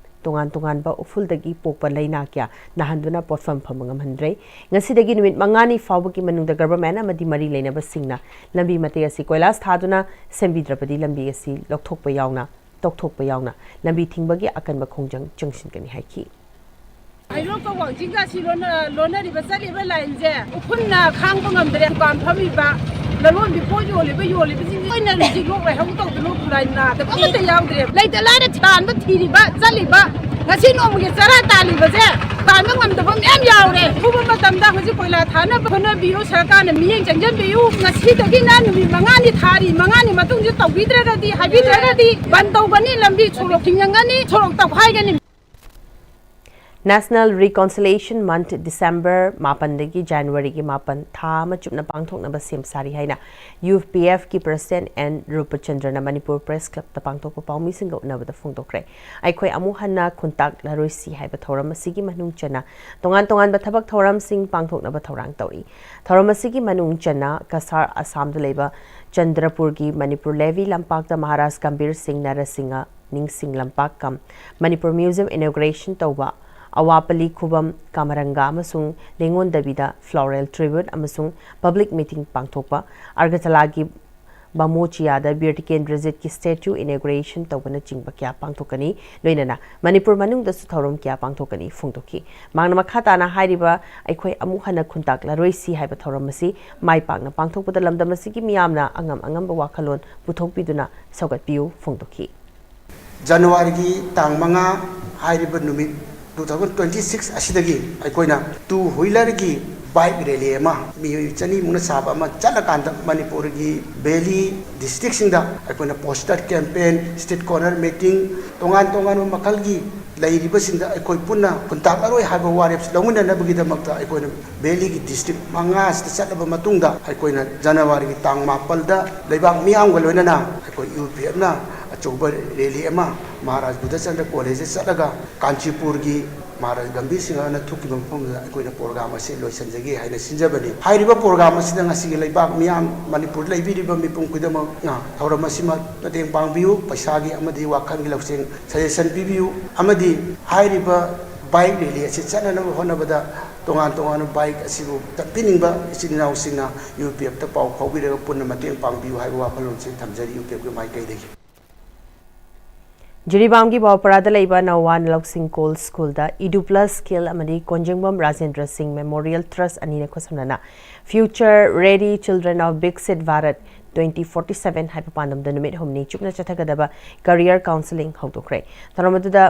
ꯇꯣꯉꯥꯟ ꯇꯣꯉꯥꯟꯕ ꯎꯐꯨꯜꯗꯒꯤ ꯄꯣꯛꯄ ꯂꯥꯏꯅꯥ ꯀꯌꯥ ꯅꯥꯍꯟꯗꯨꯅ ꯄꯣꯠꯐꯝ ꯐꯝꯕ ꯉꯝꯍꯟꯗ꯭ꯔꯦ꯫ ꯉꯁꯤꯗꯒꯤ ꯅꯨꯃꯤꯠ ꯃꯉꯥꯅꯤ ꯐꯥꯎꯕꯒꯤ ꯃꯅꯨꯡꯗ ꯒꯚꯔꯟꯃꯦꯟꯠ ꯑꯃꯗꯤ ꯃꯔꯤ ꯂꯩꯅꯕꯁꯤꯡꯅ ꯂꯝꯕꯤ ꯃꯇꯦꯛ ꯑꯁꯤ ꯀꯣꯏꯂꯥꯁ ꯊꯥꯗꯨꯅ ꯁꯦꯝꯕꯤꯗ꯭ꯔꯕꯗꯤ ꯂꯝꯕꯤ ꯑꯁꯤ ꯂꯧꯊꯣꯛꯄ ꯌꯥꯎꯅ, ꯇꯧꯊꯣꯛꯄ ꯌꯥꯎꯅ ꯂꯝꯕꯤ ꯊꯤꯡꯕꯒꯤ ꯑꯀꯟꯕ ꯈꯣꯡꯖꯪ ꯆꯪꯁꯤꯟꯒꯅꯤ ꯍꯥꯏꯈꯤ꯫ ꯍꯩꯔꯣꯛꯀ ꯋꯥꯡꯖꯤꯡꯒꯁꯤ ꯂꯣꯟꯅ-, ꯂꯣꯟꯅꯔꯤꯕ ꯆꯠꯂꯤꯕ ꯂꯥꯏꯟꯁꯦ ꯎꯐꯨꯟꯅ ꯈꯥꯡꯕ ꯉꯝꯗ꯭ꯔꯦ꯫ ꯗꯨꯀꯥꯟ ꯐꯝꯃꯤꯕ, ꯂꯂꯣꯟꯕꯤ ꯄꯣꯠ ꯌꯣꯜꯂꯤꯕ, ꯌꯣꯜꯂꯤꯕꯁꯤꯡꯁꯦ ꯂꯣꯏꯅ ꯍꯧꯖꯤꯛ ꯂꯣꯛ ꯂꯥꯏꯍꯧ ꯇꯧꯗꯅ ꯈꯨꯔꯥꯏ ꯅꯥꯗꯕ ꯑꯃꯠꯇ ꯌꯥꯎꯗ꯭ꯔꯦ꯫ ꯂꯩꯇ ꯂꯥꯏꯔ ꯇꯥꯟꯕ ꯊꯤꯔꯤꯕ, ꯆꯠꯂꯤꯕ ꯉꯁꯤ ꯅꯣꯡꯃꯒꯤ ꯆꯔꯥ ꯇꯥꯜꯂꯤꯕꯁꯦ ꯇꯥꯟꯕ ꯉꯝꯗꯕ ꯃꯌꯥꯝ ꯌꯥꯎꯔꯦ꯫ ꯑꯊꯨꯕ ꯃꯇꯝꯗ ꯍꯧꯖꯤꯛ ꯀꯣꯏꯂꯥ ꯊꯥꯅꯕ ꯍꯣꯠꯅꯕꯤꯌꯨ, ꯁꯔꯀꯥꯔꯅ ꯃꯤꯠꯌꯦꯡ ꯆꯪꯁꯤꯟꯕꯤꯌꯨ꯫ ꯉꯁꯤꯗꯒꯤꯅ ꯅꯨꯃꯤꯠ ꯃꯉꯥꯅꯤ, ꯊꯥꯔꯤ ꯃꯉꯥꯅꯤ ꯃꯇꯨꯡꯁꯤꯗ ꯇꯧꯕꯤꯗ꯭ꯔꯒꯗꯤ, ꯍꯥꯏꯕꯤꯗ꯭ꯔꯒꯗꯤ ꯕꯟ ꯇꯧꯒꯅꯤ, ꯂꯝꯕꯤ ꯁꯣꯔꯣꯛ ꯊꯤꯡꯖꯤꯟꯒꯅꯤ, ꯁꯣꯔꯣꯛ ꯇꯧꯈꯥꯏꯒꯅꯤ꯫ National Reconciliation Month December ꯃꯥꯄꯟꯗꯒꯤ Januaryꯒꯤ ꯃꯥꯄꯟ ꯊꯥ ꯑꯃ ꯆꯨꯞꯅ ꯄꯥꯡꯊꯣꯛꯅꯕ ꯁꯦꯝ ꯁꯥꯔꯤ ꯍꯥꯏꯅ UPFꯀꯤ President N ꯔꯨꯄꯆꯟꯗ꯭ꯔꯅ ꯃꯅꯤꯄꯨꯔ Press Clubꯇ ꯄꯥꯡꯊꯣꯛꯄ ꯄꯥꯎꯃꯤꯁꯤꯡꯒ ꯎꯅꯕꯗ ꯐꯣꯡꯗꯣꯛꯈ꯭ꯔꯦ꯫ ꯑꯩꯈꯣꯏ ꯑꯃꯨꯛ ꯍꯟꯅ ꯈꯨꯟꯇꯥꯛꯂꯔꯣꯏꯁꯤ ꯍꯥꯏꯕ ꯊꯧꯔꯝ ꯑꯁꯤꯒꯤ ꯃꯅꯨꯡ ꯆꯟꯅ ꯇꯣꯉꯥꯟ ꯇꯣꯉꯥꯟꯕ ꯊꯕꯛ ꯊꯧꯔꯝꯁꯤꯡ ꯄꯥꯡꯊꯣꯛꯅꯕ ꯊꯧꯔꯥꯡ ꯇꯧꯔꯤ꯫ ꯊꯧꯔꯝ ꯑꯁꯤꯒꯤ ꯃꯅꯨꯡ ꯆꯟꯅ ꯀꯁꯥꯔ ꯑꯁꯥꯝꯗ ꯂꯩꯕ ꯆꯟꯗ꯭ꯔꯄꯨꯔꯒꯤ ꯃꯅꯤꯄꯨꯔ ꯂꯦꯚꯤ ꯂꯝꯄꯥꯛꯇ ꯃꯍꯥꯔꯥꯖ ꯒꯝꯚꯤꯔ ꯁꯤꯡ ꯅꯔꯁꯤꯡꯍ ꯅꯤꯡꯁꯤꯡ ꯂꯝꯄꯥꯛ ꯀꯝ ꯃꯅꯤꯄꯨꯔ Museum inauguration ꯇꯧꯕ, ꯑꯋꯥꯄꯜꯂꯤ ꯈꯨꯕꯝ ꯀꯥꯃꯔꯪꯒ ꯑꯃꯁꯨꯡ ꯂꯦꯡꯉꯣꯟꯗꯕꯤꯗ floral tribute ꯑꯃꯁꯨꯡ public meeting ꯄꯥꯡꯊꯣꯛꯄ, ꯑꯒꯔꯇꯂꯥꯒꯤ ꯕꯥꯃꯣꯆꯤꯌꯥꯗ ꯕꯤꯔ ꯇꯤꯀꯦꯟꯗ꯭ꯔꯖꯤꯠꯀꯤ statue inauguration ꯇꯧꯕꯅꯆꯤꯡꯕ ꯀꯌꯥ ꯄꯥꯡꯊꯣꯛꯀꯅꯤ꯫ ꯂꯣꯏꯅꯅ ꯃꯅꯤꯄꯨꯔ ꯃꯅꯨꯡꯗꯁꯨ ꯊꯧꯔꯝ ꯀꯌꯥ ꯄꯥꯡꯊꯣꯛꯀꯅꯤ ꯐꯣꯡꯗꯣꯛꯈꯤ꯫ ꯃꯍꯥꯛꯅ ꯃꯈꯥ ꯇꯥꯅ ꯍꯥꯏꯔꯤꯕ ꯑꯩꯈꯣꯏ ꯑꯃꯨꯛ ꯍꯟꯅ ꯈꯨꯟꯇꯥꯛꯂꯔꯣꯏꯁꯤ ꯍꯥꯏꯕ ꯊꯧꯔꯝ ꯑꯁꯤ ꯃꯥꯏ ꯄꯥꯛꯅ ꯄꯥꯡꯊꯣꯛꯄꯗ ꯂꯝꯗꯝ ꯑꯁꯤꯒꯤ ꯃꯤꯌꯥꯝꯅ ꯑꯉꯝ ꯑꯉꯝꯕ ꯋꯥꯈꯜꯂꯣꯟ ꯄꯨꯊꯣꯛꯄꯤꯗꯨꯅ ꯁꯧꯒꯠꯄꯤꯌꯨ ꯐꯣꯡꯗꯣꯛꯈꯤ꯫ ꯖꯅꯋꯥꯔꯤꯒꯤ ꯇꯥꯡ ꯃꯉꯥ ꯍꯥꯏꯔꯤꯕ ꯅꯨꯃꯤꯠ two thousand twenty six ꯑꯁꯤꯗꯒꯤ ꯑꯩꯈꯣꯏꯅ two wheelerꯒꯤ bike rally ꯑꯃ ꯃꯤꯑꯣꯏ ꯆꯅꯤꯃꯨꯛꯅ ꯁꯥꯕ ꯑꯃ ꯆꯠꯂꯀꯥꯟꯗ ꯃꯅꯤꯄꯨꯔꯒꯤ valley districtꯁꯤꯡꯗ ꯑꯩꯈꯣꯏꯅ poster campaign, street corner meeting, ꯇꯣꯉꯥꯟ ꯇꯣꯉꯥꯟꯕ ꯃꯈꯜꯒꯤ ꯂꯩꯔꯤꯕꯁꯤꯡꯗ ꯑꯩꯈꯣꯏ ꯄꯨꯟꯅ ꯈꯨꯟꯇꯥꯛꯂꯔꯣꯏ ꯍꯥꯏꯕ ꯋꯥꯔꯦꯞꯁꯤ ꯂꯧꯃꯤꯟꯅꯅꯕꯒꯤꯗꯃꯛꯇ ꯑꯩꯈꯣꯏꯅ valleyꯒꯤ district ꯃꯉꯥꯁꯤꯗ ꯆꯠꯂꯕ ꯃꯇꯨꯡꯗ ꯑꯩꯈꯣꯏꯅ ꯖꯅꯋꯥꯔꯤꯒꯤ ꯇꯥꯡ ꯃꯥꯄꯜꯗ ꯂꯩꯕꯥꯛ ꯃꯤꯌꯥꯝꯒ ꯂꯣꯏꯅꯅ ꯑꯩꯈꯣꯏ UPFꯅ ꯑꯆꯧꯕ rally ꯑꯃ ꯃꯍꯥꯔꯥꯖ ꯕꯨꯙꯆꯟꯗ꯭ꯔ collegeꯇ ꯆꯠꯂꯒ ꯀꯥꯟꯆꯤꯄꯨꯔꯒꯤ ꯃꯍꯥꯔꯥꯖ ꯒꯝꯚꯤꯔ ꯁꯤꯡꯍꯅ ꯊꯣꯛꯈꯤꯕ ꯃꯐꯝꯗꯨꯗ ꯑꯩꯈꯣꯏꯅ program ꯑꯁꯤ ꯂꯣꯏꯁꯤꯟꯖꯒꯦ ꯍꯥꯏꯅ ꯁꯤꯟꯖꯕꯅꯤ꯫ ꯍꯥꯏꯔꯤꯕ program ꯑꯁꯤꯗ ꯉꯁꯤꯒꯤ ꯂꯩꯕꯥꯛ ꯃꯤꯌꯥꯝ, ꯃꯅꯤꯄꯨꯔꯗ ꯂꯩꯕꯤꯔꯤꯕ ꯃꯤꯄꯨꯝ ꯈꯨꯗꯤꯡꯃꯛꯅ ꯊꯧꯔꯝ ꯑꯁꯤꯃ ꯃꯇꯦꯡ ꯄꯥꯡꯕꯤꯌꯨ, ꯄꯩꯁꯥꯒꯤ ꯑꯃꯗꯤ ꯋꯥꯈꯜꯒꯤ ꯂꯧꯁꯤꯡ suggestion ꯄꯤꯕꯤꯌꯨ, ꯑꯃꯗꯤ ꯍꯥꯏꯔꯤꯕ bike rally ꯑꯁꯤ ꯆꯠꯅꯅꯕ ꯍꯣꯠꯅꯕꯗ ꯇꯣꯉꯥꯟ ꯇꯣꯉꯥꯟꯕ bike ꯑꯁꯤꯕꯨ ꯆꯠꯄꯤꯅꯤꯡꯕ ꯏꯆꯤꯟ ꯏꯅꯥꯎꯁꯤꯡꯅ UPFꯇ ꯄꯥꯎ ꯐꯥꯎꯕꯤꯔꯒ ꯄꯨꯟꯅ ꯃꯇꯦꯡ ꯄꯥꯡꯕꯤꯌꯨ ꯍꯥꯏꯕ ꯋꯥꯈꯜꯂꯣꯟꯁꯤ ꯊꯝꯖꯔꯤ UPFꯀꯤ ꯃꯥꯏꯀꯩꯗꯒꯤ꯫ ꯖꯤꯔꯤꯕꯥꯝꯒꯤ ꯕꯥꯎꯄꯔꯥꯗ ꯂꯩꯕ ꯅꯋꯥꯟ ꯂꯧꯁꯤꯡ ꯀꯣꯜ ꯁ꯭ꯀꯨꯜꯗ Edu Plus Skill ꯑꯃꯗꯤ ꯀꯣꯟꯖꯦꯡꯕꯝ ꯔꯥꯖꯦꯟꯗ꯭ꯔ ꯁꯤꯡ Memorial Trust ꯑꯅꯤꯅ ꯈꯨꯠꯁꯝꯅꯅ Future Ready Children of Viksit Bharat twenty forty seven ꯍꯥꯏꯕ ꯄꯥꯟꯗꯝꯗ ꯅꯨꯃꯤꯠ ꯍꯨꯝꯅꯤ ꯆꯨꯞꯅ ꯆꯠꯊꯒꯗꯕ career counselling ꯍꯧꯗꯣꯛꯈ꯭ꯔꯦ꯫ ꯊꯧꯔꯝ ꯑꯗꯨꯗ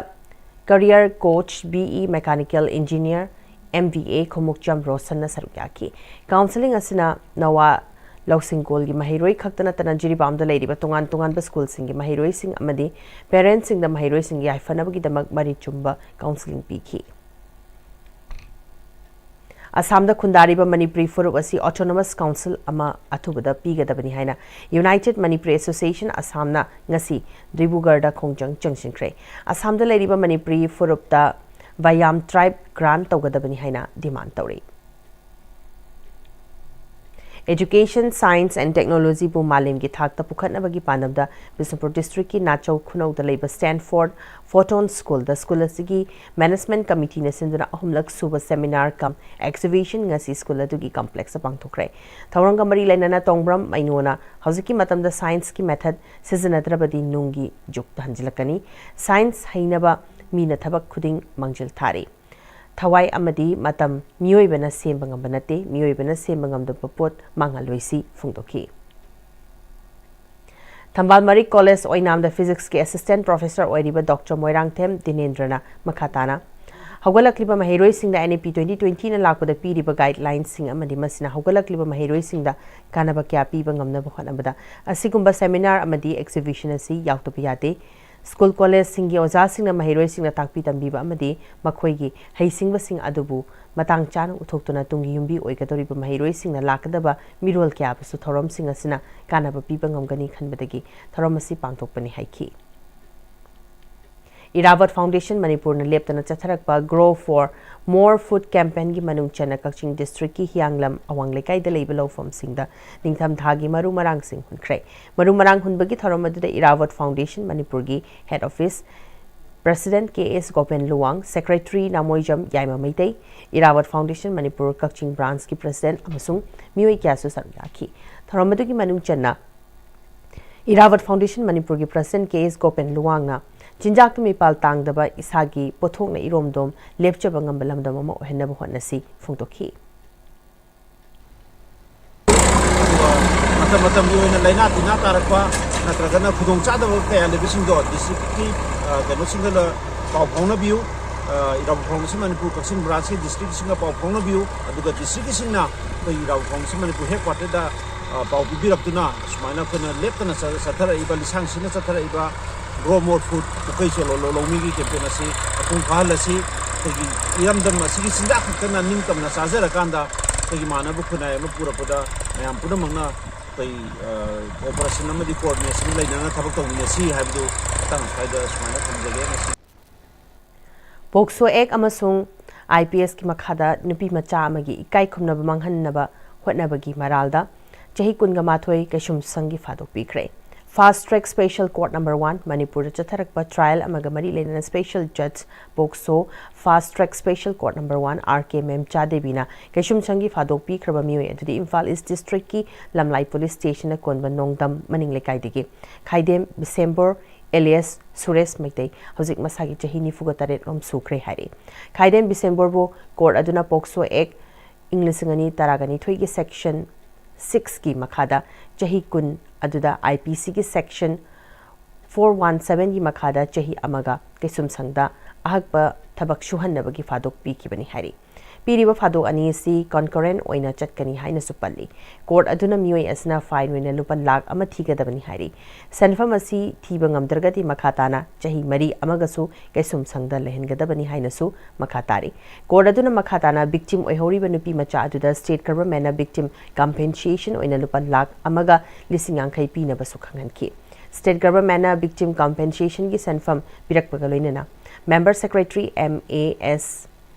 Career Coach, B E Mechanical Engineer, M B A Khumukcham ꯔꯣꯁꯟꯅ ꯁꯔꯨꯛ ꯌꯥꯈꯤ꯫ Counselling ꯑꯁꯤꯅ ꯅꯋꯥ ꯂꯧꯁꯤꯡ ꯀꯣꯜꯒꯤ ꯃꯍꯩꯔꯣꯏ ꯈꯛꯇ ꯅꯠꯇꯅ ꯖꯤꯔꯤꯕꯥꯝꯗ ꯂꯩꯔꯤꯕ ꯇꯣꯉꯥꯟ ꯇꯣꯉꯥꯟꯕ ꯁ꯭ꯀꯨꯜꯁꯤꯡꯒꯤ ꯃꯍꯩꯔꯣꯏꯁꯤꯡ ꯑꯃꯗꯤ parentꯁꯤꯡꯗ ꯃꯍꯩꯔꯣꯏꯁꯤꯡꯒꯤ ꯌꯥꯏꯐꯅꯕꯒꯤꯗꯃꯛ ꯃꯔꯤꯛ ꯆꯨꯝꯕ counselling ꯄꯤꯈꯤ꯫ ꯑꯁꯥꯝꯗ ꯈꯨꯟꯗꯥꯔꯤꯕ ꯃꯅꯤꯄꯨꯔꯤ ꯐꯨꯔꯨꯞ ꯑꯁꯤ autonomous council ꯑꯃ ꯑꯊꯨꯕꯗ ꯄꯤꯒꯗꯕꯅꯤ ꯍꯥꯏꯅ United Manipuri Association ꯑꯁꯥꯝꯅ ꯉꯁꯤ ꯗꯤꯕ꯭ꯔꯨꯒꯔꯗ ꯈꯣꯡꯖꯪ ꯆꯪꯁꯤꯟꯈ꯭ꯔꯦ꯫ ꯑꯁꯥꯝꯗ ꯂꯩꯔꯤꯕ ꯃꯅꯤꯄꯨꯔꯤ ꯐꯨꯔꯨꯞꯇ ꯕꯌꯥꯝ tribe grant ꯇꯧꯒꯗꯕꯅꯤ ꯍꯥꯏꯅ demand ꯇꯧꯔꯤ꯫ Education, Science and Technologyꯕꯨ ꯃꯥꯂꯦꯝꯒꯤ ꯊꯥꯛꯇ ꯄꯨꯈꯠꯅꯕꯒꯤ ꯄꯥꯟꯗꯝꯗ ꯕꯤꯁꯅꯨꯄꯨꯔ districtꯀꯤ ꯅꯥꯆꯧ ꯈꯨꯅꯧꯗ ꯂꯩꯕ Stanford Photon Schoolꯗ ꯁ꯭ꯀꯨꯜ ꯑꯁꯤꯒꯤ management committeeꯅ ꯁꯤꯟꯗꯨꯅ ꯑꯍꯨꯝꯂꯛ ꯁꯨꯕ seminar cum exhibition ꯉꯁꯤ ꯁ꯭ꯀꯨꯜ ꯑꯗꯨꯒꯤ complexꯇ ꯄꯥꯡꯊꯣꯛꯈ꯭ꯔꯦ꯫ ꯊꯧꯔꯝꯒ ꯃꯔꯤ ꯂꯩꯅꯅ ꯇꯣꯡꯕ꯭ꯔꯝ ꯃꯩꯅꯣꯅ ꯍꯧꯖꯤꯛꯀꯤ ꯃꯇꯝꯗ scienceꯀꯤ method ꯁꯤꯖꯤꯟꯅꯗ꯭ꯔꯕꯗꯤ ꯅꯨꯡꯒꯤ ꯖꯨꯛꯇ ꯍꯟꯖꯤꯜꯂꯛꯀꯅꯤ꯫ Science ꯍꯩꯅꯕ ꯃꯤꯅ ꯊꯕꯛ ꯈꯨꯗꯤꯡ ꯃꯥꯡꯖꯤꯜ ꯊꯥꯔꯤ꯫ ꯊꯋꯥꯏ ꯑꯃꯗꯤ ꯃꯇꯝ ꯃꯤꯑꯣꯏꯕꯅ ꯁꯦꯝꯕ ꯉꯝꯕ ꯅꯠꯇꯦ, ꯃꯤꯑꯣꯏꯕꯅ ꯁꯦꯝꯕ ꯉꯝꯗꯕ ꯄꯣꯠ ꯃꯥꯡꯍꯜꯂꯣꯏꯁꯤ ꯐꯣꯡꯗꯣꯛꯈꯤ꯫ ꯊꯝꯕꯥꯜ ꯃꯔꯤꯛ ꯀꯣꯂꯦꯖ ꯑꯣꯏꯅꯥꯝꯗ physicsꯀꯤ assistant professor ꯑꯣꯏꯔꯤꯕ ꯗꯣꯛꯇꯔ ꯃꯣꯏꯔꯥꯡꯊꯦꯝ ꯗꯤꯅꯦꯟꯗ꯭ꯔꯅ ꯃꯈꯥ ꯇꯥꯅ ꯍꯧꯒꯠꯂꯛꯂꯤꯕ ꯃꯍꯩꯔꯣꯏꯁꯤꯡꯗ NEP twenty twentyꯅ ꯂꯥꯛꯄꯗ ꯄꯤꯔꯤꯕ guidelinesꯁꯤꯡ ꯑꯃꯗꯤ ꯃꯁꯤꯅ ꯍꯧꯒꯠꯂꯛꯂꯤꯕ ꯃꯍꯩꯔꯣꯏꯁꯤꯡꯗ ꯀꯥꯟꯅꯕ ꯀꯌꯥ ꯄꯤꯕ ꯉꯝꯅꯕ ꯍꯣꯠꯅꯕꯗ ꯑꯁꯤꯒꯨꯝꯕ seminar ꯑꯃꯗꯤ exhibition ꯑꯁꯤ ꯌꯥꯎꯗꯕ ꯌꯥꯗꯦ꯫ ꯁ꯭ꯀꯨꯜ ꯀꯣꯂꯦꯖꯁꯤꯡꯒꯤ ꯑꯣꯖꯥꯁꯤꯡꯅ ꯃꯍꯩꯔꯣꯏꯁꯤꯡꯅ ꯇꯥꯛꯄꯤ ꯇꯝꯕꯤꯕ ꯑꯃꯗꯤ ꯃꯈꯣꯏꯒꯤ ꯍꯩꯁꯤꯡꯕꯁꯤꯡ ꯑꯗꯨꯕꯨ ꯃꯇꯥꯡ ꯆꯥꯅ ꯎꯠꯊꯣꯛꯇꯨꯅ ꯇꯨꯡꯒꯤ ꯌꯨꯝꯕꯤ ꯑꯣꯏꯒꯗꯧꯔꯤꯕ ꯃꯍꯩꯔꯣꯏꯁꯤꯡꯅ ꯂꯥꯛꯀꯗꯕ ꯃꯤꯔꯣꯜ ꯀꯌꯥꯕꯨꯁꯨ ꯊꯧꯔꯝꯁꯤꯡ ꯑꯁꯤꯅ ꯀꯥꯟꯅꯕ ꯄꯤꯕ ꯉꯝꯒꯅꯤ ꯈꯟꯕꯗꯒꯤ ꯊꯧꯔꯝ ꯑꯁꯤ ꯄꯥꯡꯊꯣꯛꯄꯅꯤ ꯍꯥꯏꯈꯤ꯫ ꯏꯔꯥꯕꯠ Foundation ꯃꯅꯤꯄꯨꯔꯅ ꯂꯦꯞꯇꯅ ꯆꯠꯊꯔꯛꯄ Grow for More Food campaignꯒꯤ ꯃꯅꯨꯡ ꯆꯟꯅ ꯀꯛꯆꯤꯡ districtꯀꯤ ꯍꯤꯌꯥꯡꯂꯝ ꯑꯋꯥꯡ ꯂꯩꯀꯥꯏꯗ ꯂꯩꯕ ꯂꯧꯐꯝꯁꯤꯡꯗ ꯅꯤꯡꯊꯝꯊꯥꯒꯤ ꯃꯔꯨ ꯃꯔꯥꯡꯁꯤꯡ ꯍꯨꯟꯈ꯭ꯔꯦ꯫ ꯃꯔꯨ ꯃꯔꯥꯡ ꯍꯨꯟꯕꯒꯤ ꯊꯧꯔꯝ ꯑꯗꯨꯗ ꯏꯔꯥꯕꯠ Foundation ꯃꯅꯤꯄꯨꯔꯒꯤ head office president K S ꯒꯣꯄꯦꯟ Luwang, secretary ꯅꯥꯃꯣꯏꯖꯝ ꯌꯥꯏꯃ ꯃꯩꯇꯩ, ꯏꯔꯥꯕꯠ Foundation ꯃꯅꯤꯄꯨꯔ ꯀꯛꯆꯤꯡ branchꯀꯤ president ꯑꯃꯁꯨꯡ ꯃꯤꯑꯣꯏ ꯀꯌꯥꯁꯨ ꯁꯔꯨꯛ ꯌꯥꯈꯤ꯫ ꯊꯧꯔꯝ ꯑꯗꯨꯒꯤ ꯃꯅꯨꯡ ꯆꯟꯅ ꯏꯔꯥꯕꯠ Foundation ꯃꯅꯤꯄꯨꯔꯒꯤ president K S ꯒꯣꯄꯦꯟ ꯂꯨꯋꯥꯡꯅ ꯆꯤꯟꯖꯥꯛꯇ ꯃꯤꯄꯥꯜ ꯇꯥꯡꯗꯕ ꯏꯁꯥꯒꯤ ꯄꯣꯠꯊꯣꯛꯅ ꯏꯔꯣꯝꯗꯣꯝ ꯂꯦꯞꯆꯕ ꯉꯝꯕ ꯂꯝꯗꯝ ꯑꯃ ꯑꯣꯏꯍꯟꯅꯕ ꯍꯣꯠꯅꯁꯤ ꯐꯣꯡꯗꯣꯛꯈꯤ꯫ ꯑꯗꯨꯒ ꯃꯇꯝ ꯃꯇꯝꯒꯤ ꯑꯣꯏꯅ ꯂꯥꯏꯅꯥ ꯇꯤꯟꯅꯥ ꯇꯥꯔꯛꯄ ꯅꯠꯇ꯭ꯔꯒꯅ ꯈꯨꯗꯣꯡꯆꯥꯗꯕ ꯀꯌꯥ ꯂꯩꯕꯁꯤꯡꯗꯣ districtꯀꯤ, ꯑ, ꯀꯩꯅꯣꯁꯤꯡꯗ ꯂ-, ꯄꯥꯎ ꯐꯥꯎꯅꯕꯤꯌꯨ꯫ ꯑ, ꯏꯔꯥꯕꯣꯠ ꯐꯣꯔꯝ ꯑꯁꯤ ꯃꯅꯤꯄꯨꯔ ꯀꯛꯆꯤꯡ ꯕ꯭ꯔꯥꯟꯁꯀꯤ ꯗꯤꯁꯇ꯭ꯔꯤꯛꯁꯤꯡꯒ ꯄꯥꯎ ꯐꯥꯎꯅꯕꯤꯌꯨ꯫ ꯑꯗꯨꯒ ꯗꯤꯁꯇ꯭ꯔꯤꯛꯀꯤꯁꯤꯡꯅ ꯑꯩꯈꯣꯏ ꯏꯔꯥꯕꯣꯠ ꯐꯣꯔꯝ ꯑꯁꯤ ꯃꯅꯤꯄꯨꯔ ꯍꯦꯗ ꯀ꯭ꯋꯥꯇꯔꯗ, ꯑ, ꯄꯥꯎ ꯄꯤꯕꯤꯔꯛꯇꯨꯅ ꯁꯨꯃꯥꯏꯅ ꯑꯩꯈꯣꯏꯅ ꯂꯦꯞꯇꯅ ꯆ-, ꯆꯠꯊꯔꯛꯏꯕ, ꯂꯤꯁꯥꯡ ꯁꯤꯠꯅ ꯆꯠꯊꯔꯛꯏꯕ Grow More Food, ꯄꯨꯀꯩ ꯆꯣꯜꯂꯣ ꯂꯧꯃꯤꯒꯤ ꯀꯦꯝꯄꯦꯟ ꯑꯁꯤ ꯃꯄꯨꯡ ꯐꯥꯍꯜꯂꯁꯤ꯫ ꯑꯩꯈꯣꯏꯒꯤ ꯏꯔꯝꯗꯝ ꯑꯁꯤꯒꯤ ꯆꯤꯟꯖꯥꯛ ꯈꯛꯇꯅ ꯅꯤꯡꯇꯝꯅ ꯆꯥꯖꯔꯀꯥꯟꯗ ꯑꯩꯈꯣꯏꯒꯤ ꯃꯥꯟꯅꯕ ꯈꯨꯟꯅꯥꯏ ꯑꯃ ꯄꯨꯔꯛꯄꯗ ꯃꯌꯥꯝ ꯄꯨꯝꯅꯃꯛꯅ ꯑꯩꯈꯣꯏ, ꯑ, cooperation ꯑꯃꯗꯤ coordination ꯂꯩꯅꯅ ꯊꯕꯛ ꯇꯧꯃꯤꯟꯅꯁꯤ ꯍꯥꯏꯕꯗꯨ ꯃꯇꯥꯡ ꯑꯁ꯭ꯋꯥꯏꯗ ꯁꯨꯃꯥꯏꯅ ꯊꯝꯖꯒꯦ꯫ ꯉꯁꯤ ꯄꯣꯛꯁꯣ ꯑꯦꯛ ꯑꯃꯁꯨꯡ ꯑꯥꯏ ꯄꯤ ꯑꯦꯁꯀꯤ ꯃꯈꯥꯗ ꯅꯨꯄꯤ ꯃꯆꯥ ꯑꯃꯒꯤ ꯏꯀꯥꯏ ꯈꯨꯝꯅꯕ ꯃꯥꯡꯍꯟꯅꯕ ꯍꯣꯠꯅꯕꯒꯤ ꯃꯔꯥꯜꯗ ꯆꯍꯤ ꯀꯨꯟꯒ ꯃꯥꯊꯣꯏ ꯀꯩꯁꯨꯝꯁꯪꯒꯤ ꯐꯥꯗꯣꯛ ꯄꯤꯈ꯭ꯔꯦ꯫ Fast Track Special Court Number One ꯃꯅꯤꯄꯨꯔꯗ ꯆꯠꯊꯔꯛꯄ trial ꯑꯃꯒ ꯃꯔꯤ ꯂꯩꯅꯅ special judge ꯄꯣꯛꯁꯣ Fast Track Special Court Number One R K ꯃꯦꯝꯆꯥ ꯗꯦꯕꯤꯅ ꯀꯩꯁꯨꯝꯁꯪꯒꯤ ꯐꯥꯗꯣꯛ ꯄꯤꯈ꯭ꯔꯕ ꯃꯤꯑꯣꯏ ꯑꯗꯨꯗꯤ ꯏꯝꯐꯥꯜ ꯏꯁ ꯗꯤꯁꯇ꯭ꯔꯤꯛꯀꯤ ꯂꯝꯂꯥꯏ ꯄꯨꯂꯤꯁ ꯁ꯭ꯇꯦꯁꯟꯅ ꯀꯣꯟꯕ ꯅꯣꯡꯗꯝ ꯃꯅꯤꯡ ꯂꯩꯀꯥꯏꯗꯒꯤ ꯈꯥꯏꯗꯦꯝ ꯕꯤꯁꯦꯝꯕꯣꯔ alias ꯁꯨꯔꯦꯁ ꯃꯩꯇꯩ, ꯍꯧꯖꯤꯛ ꯃꯁꯥꯒꯤ ꯆꯍꯤ ꯅꯤꯐꯨꯒ ꯇꯔꯦꯠ ꯔꯣꯝ ꯁꯨꯈ꯭ꯔꯦ ꯍꯥꯏꯔꯤ꯫ ꯈꯥꯏꯗꯦꯝ ꯕꯤꯁꯦꯝꯕꯣꯔꯕꯨ ꯀꯣꯔꯠ ꯑꯗꯨꯅ ꯄꯣꯛꯁꯣ ꯑꯦꯛ ꯏꯪ ꯂꯤꯁꯤꯡ ꯑꯅꯤ ꯇꯔꯥꯒ ꯅꯤꯊꯣꯏꯒꯤ section sixꯀꯤ ꯃꯈꯥꯗ ꯆꯍꯤ ꯀꯨꯟ ꯑꯗꯨꯗ ꯑꯥꯏ ꯄꯤ ꯁꯤꯒꯤ section four one sevenꯒꯤ ꯃꯈꯥꯗ ꯆꯍꯤ ꯑꯃꯒ ꯀꯩꯁꯨꯝꯁꯪꯗ ꯑꯍꯛꯄ ꯊꯕꯛ ꯁꯨꯍꯟꯅꯕꯒꯤ ꯐꯥꯗꯣꯛ ꯄꯤꯈꯤꯕꯅꯤ ꯍꯥꯏꯔꯤ꯫ ꯄꯤꯔꯤꯕ ꯐꯥꯗꯣꯛ ꯑꯅꯤ ꯑꯁꯤ concurrent ꯑꯣꯏꯅ ꯆꯠꯀꯅꯤ ꯍꯥꯏꯅꯁꯨ ꯄꯜꯂꯤ꯫ ꯀꯣꯔꯠ ꯑꯗꯨꯅ ꯃꯤꯑꯣꯏ ꯑꯁꯤꯅ fine ꯑꯣꯏꯅ ꯂꯨꯄꯥ ꯂꯥꯈ ꯑꯃ ꯊꯤꯒꯗꯕꯅꯤ ꯍꯥꯏꯔꯤ꯫ ꯁꯦꯟꯐꯝ ꯑꯁꯤ ꯊꯤꯕ ꯉꯝꯗ꯭ꯔꯒꯗꯤ ꯃꯈꯥ ꯇꯥꯅ ꯆꯍꯤ ꯃꯔꯤ ꯑꯃꯒꯁꯨ ꯀꯩꯁꯨꯝꯁꯪꯗ ꯂꯩꯍꯟꯒꯗꯕꯅꯤ ꯍꯥꯏꯅꯁꯨ ꯃꯈꯥ ꯇꯥꯔꯤ꯫ ꯀꯣꯔꯠ ꯑꯗꯨꯅ ꯃꯈꯥ ꯇꯥꯅ victim ꯑꯣꯏꯍꯧꯔꯤꯕ ꯅꯨꯄꯤ ꯃꯆꯥ ꯑꯗꯨꯗ state governmentꯅ victim compensation ꯑꯣꯏꯅ ꯂꯨꯄꯥ ꯂꯥꯈ ꯑꯃꯒ ꯂꯤꯁꯤꯡ ꯌꯥꯡꯈꯩ ꯄꯤꯅꯕꯁꯨ ꯈꯪꯍꯟꯈꯤ꯫ State governmentꯅ victim compensationꯒꯤ ꯁꯦꯟꯐꯝ ꯄꯤꯔꯛꯄꯒ ꯂꯣꯏꯅꯅ member secretary M A S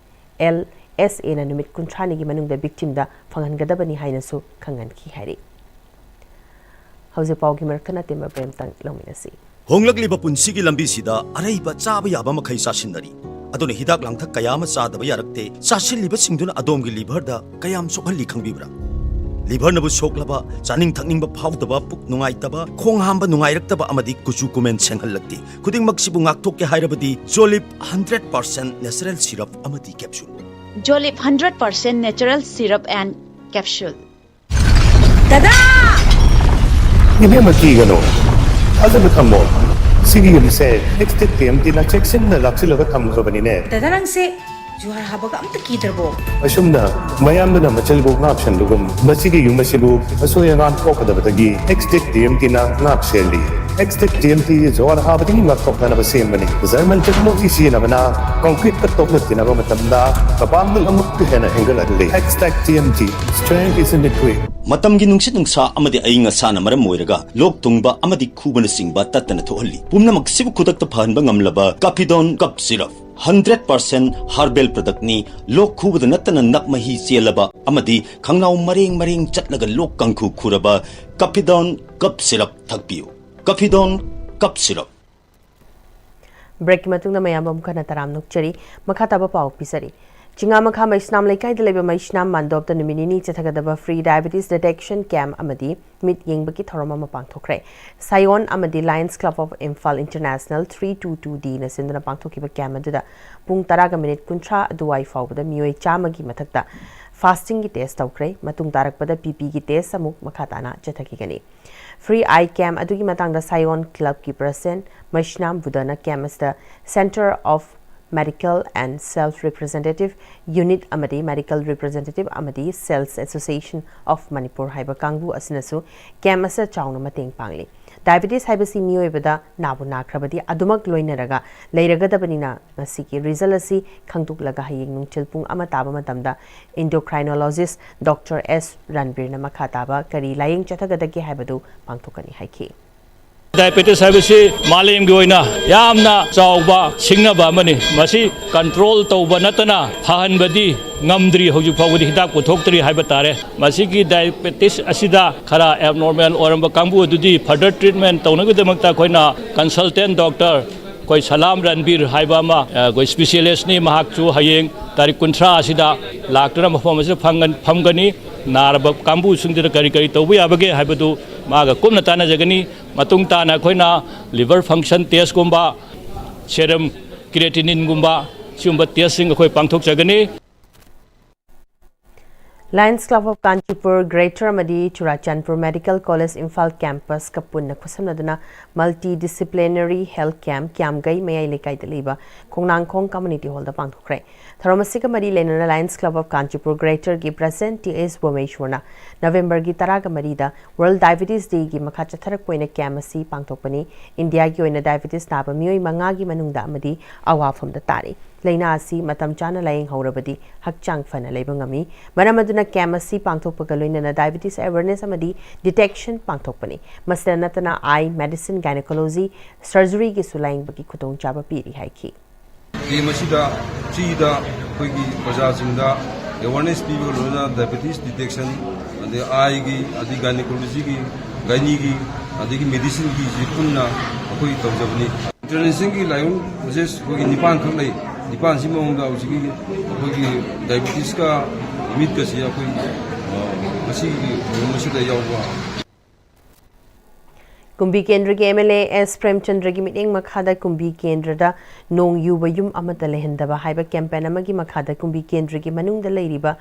L S Aꯅ ꯅꯨꯃꯤꯠ ꯀꯨꯟꯊ꯭ꯔꯥꯅꯤꯒꯤ ꯃꯅꯨꯡꯗ victimꯗ ꯐꯪꯍꯟꯒꯗꯕꯅꯤ ꯍꯥꯏꯅꯁꯨ ꯈꯪꯍꯟꯈꯤ ꯍꯥꯏꯔꯤ꯫ ꯍꯧꯖꯤꯛ ꯄꯥꯎꯒꯤ ꯃꯔꯛꯇ ꯑꯇꯦꯟꯕ break ꯑꯃꯇꯪ ꯂꯧꯃꯤꯟꯅꯁꯤ꯫ ꯍꯣꯡꯂꯛꯂꯤꯕ ꯄꯨꯟꯁꯤꯒꯤ ꯂꯝꯕꯤꯁꯤꯗ ꯑꯔꯩꯕ ꯆꯥꯕ ꯌꯥꯕ ꯃꯈꯩ ꯆꯥꯁꯤꯟꯅꯔꯤ꯫ ꯑꯗꯨꯅ ꯍꯤꯗꯥꯛ ꯂꯥꯡꯊꯛ ꯀꯌꯥ ꯑꯃ ꯆꯥꯗꯕ ꯌꯥꯔꯛꯇꯦ꯫ ꯆꯥꯁꯤꯜꯂꯤꯕꯁꯤꯡꯗꯨꯅ ꯑꯗꯣꯝꯒꯤ liverꯗ ꯀꯌꯥꯝ ꯁꯣꯛꯍꯜꯂꯤ ꯈꯪꯕꯤꯕ꯭ꯔꯥ? Liverꯅꯕꯨ ꯁꯣꯛꯂꯕ, ꯆꯥꯅꯤꯡ ꯊꯛꯅꯤꯡꯕ ꯐꯥꯎꯗꯕ, ꯄꯨꯛ ꯅꯨꯡꯉꯥꯏꯇꯕ, ꯈꯣꯡ ꯍꯥꯝꯕ ꯅꯨꯡꯉꯥꯏꯔꯛꯇꯕ ꯑꯃꯗꯤ ꯀꯨꯆꯨ ꯀꯨꯃꯦꯟ ꯁꯦꯡꯍꯜꯂꯛꯇꯦ꯫ ꯈꯨꯗꯤꯡꯃꯛꯁꯤꯕꯨ ꯉꯥꯛꯊꯣꯛꯀꯦ ꯍꯥꯏꯔꯕꯗꯤ Jolib hundred percent natural syrup ꯑꯃꯗꯤ capsule꯫ Jolib hundred percent natural syrup and capsule꯫ ꯗꯗꯥ! ꯏꯕꯦꯝꯃ, ꯀꯤꯒꯅꯨ, ꯊꯥꯖꯕ ꯊꯝꯃꯣ꯫ ꯁꯤꯒꯤ ꯌꯨꯝꯁꯦ ꯑꯦꯛꯁꯇꯦꯛ ꯇꯤ ꯑꯦꯝ ꯇꯤꯅ ꯆꯦꯛꯁꯤꯟꯅ ꯂꯥꯛꯁꯤꯜꯂꯒ ꯊꯝꯈ꯭ꯔꯕꯅꯤꯅꯦ꯫ ꯗꯗꯥ, ꯅꯪꯁꯦ ꯖꯨꯍꯥꯔ ꯍꯥꯕꯒ ꯑꯝꯇ ꯀꯤꯗ꯭ꯔꯕꯣ? ꯑꯁꯨꯝꯅ ꯃꯌꯥꯝꯗꯨꯅ ꯃꯆꯤꯜꯕꯨ ꯉꯥꯛꯁꯟꯕꯒꯨꯝ, ꯃꯁꯤꯒꯤ ꯌꯨꯝ ꯑꯁꯤꯕꯨ ꯑꯁꯣꯏ ꯑꯉꯥꯝ ꯊꯣꯛꯀꯗꯕꯗꯒꯤ ꯑꯦꯛꯁꯇꯦꯛ ꯇꯤ ꯑꯦꯝ ꯇꯤꯅ ꯉꯥꯛ ꯁꯦꯜꯂꯤ꯫ ꯑꯦꯛꯁꯇꯦꯛ ꯇꯤ ꯑꯦꯝ ꯇꯤ ꯖꯨꯍꯥꯔ ꯍꯥꯕꯗꯒꯤ ꯉꯥꯛꯊꯣꯛꯅꯅꯕ ꯁꯦꯝꯕꯅꯤ꯫ ꯖꯔꯃꯟ ꯇꯦꯛꯅꯣꯂꯣꯖꯤ ꯁꯤꯖꯤꯟꯅꯕꯅ ꯀꯪꯀ꯭ꯔꯤꯠꯀ ꯇꯣꯛꯅ ꯇꯤꯟꯅꯕ ꯃꯇꯝꯗ ꯀꯄꯥꯡꯒꯜ ꯑꯃꯨꯛꯀ ꯍꯦꯟꯅ ꯍꯦꯟꯒꯠꯍꯜꯂꯤ꯫ ꯑꯦꯛꯁꯇꯦꯛ T M T, strength is in the grit. ꯃꯇꯝꯒꯤ ꯅꯨꯡꯁꯤꯠ ꯅꯨꯡꯁꯥ ꯑꯃꯗꯤ ꯑꯏꯪ ꯑꯁꯥꯅ ꯃꯔꯝ ꯑꯣꯏꯔꯒ ꯂꯣꯛ ꯊꯨꯡꯕ ꯑꯃꯗꯤ ꯈꯨꯕꯅꯆꯤꯡꯕ ꯇꯠꯇꯅ ꯊꯣꯛꯍꯜꯂꯤ꯫ ꯄꯨꯝꯅꯃꯛꯁꯤꯕꯨ ꯈꯨꯗꯛꯇ ꯐꯍꯟꯕ ꯉꯝꯂꯕ ꯀꯥꯐꯤꯗꯣꯟ ꯀꯞ ꯁꯤꯔꯞ, ꯍꯟꯗ꯭ꯔꯦꯠ ꯄꯥꯔꯁꯦꯟ ꯍꯥꯔꯕꯦꯜ ꯄ꯭ꯔꯗꯛꯅꯤ꯫ ꯂꯣꯛ ꯈꯨꯕꯗ ꯅꯠꯇꯅ ꯅꯞ ꯃꯍꯤ ꯆꯦꯜꯂꯕ ꯑꯃꯗꯤ ꯈꯪꯅꯥꯎ ꯃꯔꯦꯡ ꯃꯔꯦꯡ ꯆꯠꯂꯒ ꯂꯣꯛ ꯀꯥꯡꯈꯨ ꯈꯨꯔꯕ ꯀꯥꯐꯤꯗꯣꯟ ꯀꯞ ꯁꯤꯔꯞ ꯊꯛꯄꯤꯌꯨ꯫ ꯀꯥꯐꯤꯗꯣꯟ ꯀꯞ ꯁꯤꯔꯞ꯫ ꯕ꯭ꯔꯦꯛꯀꯤ ꯃꯇꯨꯡꯗ ꯃꯌꯥꯝꯕꯨ ꯑꯃꯨꯛ ꯍꯟꯅ ꯇꯔꯥꯝ ꯅꯣꯛꯆꯔꯤ꯫ ꯃꯈꯥ ꯇꯥꯕ ꯄꯥꯎ ꯄꯤꯖꯔꯤ꯫ ꯆꯤꯉꯥꯃꯈꯥ ꯃꯩꯁꯅꯥꯝ ꯂꯩꯀꯥꯏꯗ ꯂꯩꯕ ꯃꯩꯁꯅꯥꯝ ꯃꯥꯟꯗꯣꯞꯇ ꯅꯨꯃꯤꯠ ꯅꯤꯅꯤ ꯆꯠꯊꯒꯗꯕ free diabetes detection camp ꯑꯃꯗꯤ ꯃꯤꯠ ꯌꯦꯡꯕꯒꯤ ꯊꯧꯔꯝ ꯑꯃ ꯄꯥꯡꯊꯣꯛꯈ꯭ꯔꯦ꯫ ꯁꯥꯏꯑꯣꯟ ꯑꯃꯗꯤ Lions Club of Imphal International three two two D ꯅ ꯁꯤꯟꯗꯨꯅ ꯄꯥꯡꯊꯣꯛꯈꯤꯕ camp ꯑꯗꯨꯗ ꯄꯨꯡ ꯇꯔꯥꯒ ꯃꯤꯅꯤꯠ ꯀꯨꯟꯊ꯭ꯔꯥ ꯑꯗꯨꯋꯥꯏ ꯐꯥꯎꯕꯗ ꯃꯤꯑꯣꯏ ꯆꯥꯝꯃꯒꯤ ꯃꯊꯛꯇ fasting ꯒꯤ test ꯇꯧꯈ꯭ꯔꯦ꯫ ꯃꯇꯨꯡ ꯇꯥꯔꯛꯄꯗ B P ꯒꯤ test ꯑꯃꯨꯛ ꯃꯈꯥ ꯇꯥꯅ ꯆꯠꯊꯈꯤꯒꯅꯤ꯫ Free eye camp ꯑꯗꯨꯒꯤ ꯃꯇꯥꯡꯗ ꯁꯥꯏꯑꯣꯟ club ꯀꯤ president ꯃꯩꯁꯅꯥꯝ ꯕꯨꯙꯅ camp ꯑꯁꯤꯗ Centre of Medical and Self Representative Unit ꯑꯃꯗꯤ Medical Representative ꯑꯃꯗꯤ Sales Association of Manipur ꯍꯥꯏꯕ ꯀꯥꯡꯕꯨ ꯑꯁꯤꯅꯁꯨ camp ꯑꯁꯤꯗ ꯆꯥꯎꯅ ꯃꯇꯦꯡ ꯄꯥꯡꯂꯤ꯫ Diabetes ꯍꯥꯏꯕꯁꯤ ꯃꯤꯑꯣꯏꯕꯗ ꯅꯥꯕꯨ ꯅꯥꯈ꯭ꯔꯕꯗꯤ ꯑꯗꯨꯃꯛ ꯂꯣꯏꯅꯔꯒ ꯂꯩꯔꯒꯗꯕꯅꯤꯅ ꯃꯁꯤꯒꯤ result ꯑꯁꯤ ꯈꯪꯗꯣꯛꯂꯒ ꯍꯌꯦꯡ ꯅꯨꯡꯊꯤꯜ ꯄꯨꯡ ꯑꯃ ꯇꯥꯕ ꯃꯇꯝꯗ endocrinologist Doctor S ꯔꯟꯕꯤꯔꯅ ꯃꯈꯥ ꯇꯥꯕ ꯀꯔꯤ ꯂꯥꯌꯦꯡ ꯆꯠꯊꯒꯗꯒꯦ ꯍꯥꯏꯕꯗꯨ ꯄꯥꯡꯊꯣꯛꯀꯅꯤ ꯍꯥꯏꯈꯤ꯫ ꯗꯥꯏꯕꯦꯇꯤꯁ ꯍꯥꯏꯕꯁꯤ ꯃꯥꯂꯦꯝꯒꯤ ꯑꯣꯏꯅ ꯌꯥꯝꯅ ꯆꯥꯎꯕ ꯁꯤꯡꯅꯕ ꯑꯃꯅꯤ꯫ ꯃꯁꯤ control ꯇꯧꯕ ꯅꯠꯇꯅ ꯐꯍꯟꯕꯗꯤ ꯉꯝꯗ꯭ꯔꯤ, ꯍꯧꯖꯤꯛ ꯐꯥꯎꯕꯗꯤ ꯍꯤꯗꯥꯛ ꯄꯨꯊꯣꯛꯇ꯭ꯔꯤ ꯍꯥꯏꯕ ꯇꯥꯔꯦ꯫ ꯃꯁꯤꯒꯤ ꯗꯥꯏꯕꯦꯇꯤꯁ ꯑꯁꯤꯗ ꯈꯔ abnormal ꯑꯣꯏꯔꯝꯕ ꯀꯥꯡꯕꯨ ꯑꯗꯨꯗꯤ further treatment ꯇꯧꯅꯕꯒꯤꯗꯃꯛꯇ ꯑꯩꯈꯣꯏꯅ consultant doctor ꯑꯩꯈꯣꯏ ꯁꯂꯥꯝ ꯔꯟꯕꯤꯔ ꯍꯥꯏꯕ ꯑꯃ, ꯑꯩꯈꯣꯏ specialist ꯅꯤ꯫ ꯃꯍꯥꯛꯁꯨ ꯍꯌꯦꯡ ꯇꯥꯔꯤꯛ ꯀꯨꯟꯊ꯭ꯔꯥ ꯑꯁꯤꯗ ꯂꯥꯛꯇꯨꯅ ꯃꯐꯝ ꯑꯁꯤꯗ ꯐꯪꯒꯟ-, ꯐꯝꯒꯅꯤ꯫ ꯅꯥꯔꯕ ꯀꯥꯡꯕꯨꯁꯤꯡꯗꯨꯗ ꯀꯔꯤ ꯀꯔꯤ ꯇꯧꯕ ꯌꯥꯕꯒꯦ ꯍꯥꯏꯕꯗꯨ ꯃꯥꯒ ꯀꯨꯞꯅ ꯇꯥꯟꯅꯖꯒꯅꯤ꯫ ꯃꯇꯨꯡ ꯇꯥꯅ ꯑꯩꯈꯣꯏꯅ liver function test ꯀꯨꯝꯕ, serum creatinine ꯒꯨꯝꯕ, ꯁꯤꯒꯨꯝꯕ test ꯁꯤꯡ ꯑꯩꯈꯣꯏ ꯄꯥꯡꯊꯣꯛꯆꯒꯅꯤ꯫ Lions Club of Kanchipur Greater ꯑꯃꯗꯤ Churachandpur Medical College Imphal campus ꯀ ꯄꯨꯟꯅ ꯈꯨꯠꯁꯝꯅꯗꯨꯅ Multidisciplinary Health Camp ꯀ꯭ꯌꯥꯝꯒꯩ ꯃꯌꯥꯏ ꯂꯩꯀꯥꯏꯗ ꯂꯩꯕ ꯈꯣꯡꯅꯥꯡꯈꯣꯡ Community Hall ꯗ ꯄꯥꯡꯊꯣꯛꯈ꯭ꯔꯦ꯫ ꯊꯧꯔꯝ ꯑꯁꯤꯒ ꯃꯔꯤ ꯂꯩꯅꯅ Lions Club of Kanchipur Greater ꯒꯤ President ꯇꯤ ꯑꯦꯁ ꯚꯨꯕꯅꯦꯁ꯭ꯋꯔꯅ November ꯒꯤ ꯇꯔꯥꯒ ꯃꯔꯤꯗ World Diabetes Day ꯒꯤ ꯃꯈꯥ ꯆꯠꯊꯔꯛꯄ ꯑꯣꯏꯅ camp ꯑꯁꯤ ꯄꯥꯡꯊꯣꯛꯄꯅꯤ꯫ ꯏꯟꯗꯤꯌꯥꯒꯤ ꯑꯣꯏꯅ diabetes ꯅꯥꯕ ꯃꯤꯑꯣꯏ ꯃꯉꯥꯒꯤ ꯃꯅꯨꯡꯗ ꯑꯃꯗꯤ ꯑꯋꯥꯐꯝꯗ ꯇꯥꯔꯤ꯫ ꯂꯥꯏꯅꯥ ꯑꯁꯤ ꯃꯇꯝ ꯆꯥꯅ ꯂꯥꯌꯦꯡꯍꯧꯔꯕꯗꯤ ꯍꯛꯆꯥꯡ ꯐꯅ ꯂꯩꯕ ꯉꯝꯃꯤ꯫ ꯃꯔꯝ ꯑꯗꯨꯅ camp ꯑꯁꯤ ꯄꯥꯡꯊꯣꯛꯄꯒ ꯂꯣꯏꯅꯅ diabetes awareness ꯑꯃꯗꯤ detection ꯄꯥꯡꯊꯣꯛꯄꯅꯤ꯫ ꯃꯁꯤꯗ ꯅꯠꯇꯅ eye, medicine, gynecology, surgery ꯒꯤꯁꯨ ꯂꯥꯌꯦꯡꯕꯒꯤ ꯈꯨꯗꯣꯡꯆꯥꯕ ꯄꯤꯔꯤ ꯍꯥꯏꯈꯤ꯫ Camp ꯑꯁꯤꯗ free ꯗ ꯑꯩꯈꯣꯏꯒꯤ ꯄ꯭ꯔꯖꯥꯁꯤꯡꯗ awareness ꯄꯤꯕꯒ ꯂꯣꯏꯅꯅ diabetes detection, ꯑꯗꯩ eye ꯒꯤ, ꯑꯗꯩ gynecology ꯒꯤ, gynae ꯒꯤ, ꯑꯗꯒꯤ medicine ꯒꯤꯁꯤ ꯄꯨꯟꯅ ꯑꯩꯈꯣꯏ ꯇꯧꯖꯕꯅꯤ꯫ International ꯒꯤ ꯂꯥꯏꯑꯣꯡ process ꯑꯩꯈꯣꯏꯒꯤ ꯅꯤꯄꯥꯟ ꯈꯛ ꯂꯩ꯫ ꯅꯤꯄꯥꯟꯁꯤ ꯃꯑꯣꯡꯗ ꯍꯧꯖꯤꯛꯀꯤ ꯑꯩꯈꯣꯏꯒꯤ diabetes ꯀ ꯃꯤꯠꯀꯁꯤ ꯑꯩꯈꯣꯏ, ꯑ, ꯉꯁꯤꯒꯤ ꯊꯧꯔꯝ ꯑꯁꯤꯗ ꯌꯥꯎꯕ꯫ ꯀꯨꯝꯕꯤ ꯀꯦꯟꯗ꯭ꯔꯒꯤ ꯑꯦꯝ ꯑꯦꯜ ꯑꯦ ꯑꯦꯁ ꯄ꯭ꯔꯦꯝꯆꯟꯗ꯭ꯔꯒꯤ ꯃꯤꯠꯌꯦꯡ ꯃꯈꯥꯗ ꯀꯨꯝꯕꯤ ꯀꯦꯟꯗ꯭ꯔꯗ ꯅꯣꯡ ꯌꯨꯕ ꯌꯨꯝ ꯑꯃꯠꯇ ꯂꯩꯍꯟꯗꯕ ꯍꯥꯏꯕ campaign ꯑꯃꯒꯤ ꯃꯈꯥꯗ ꯀꯨꯝꯕꯤ ꯀꯦꯟꯗ꯭ꯔꯒꯤ ꯃꯅꯨꯡꯗ ꯂꯩꯔꯤꯕ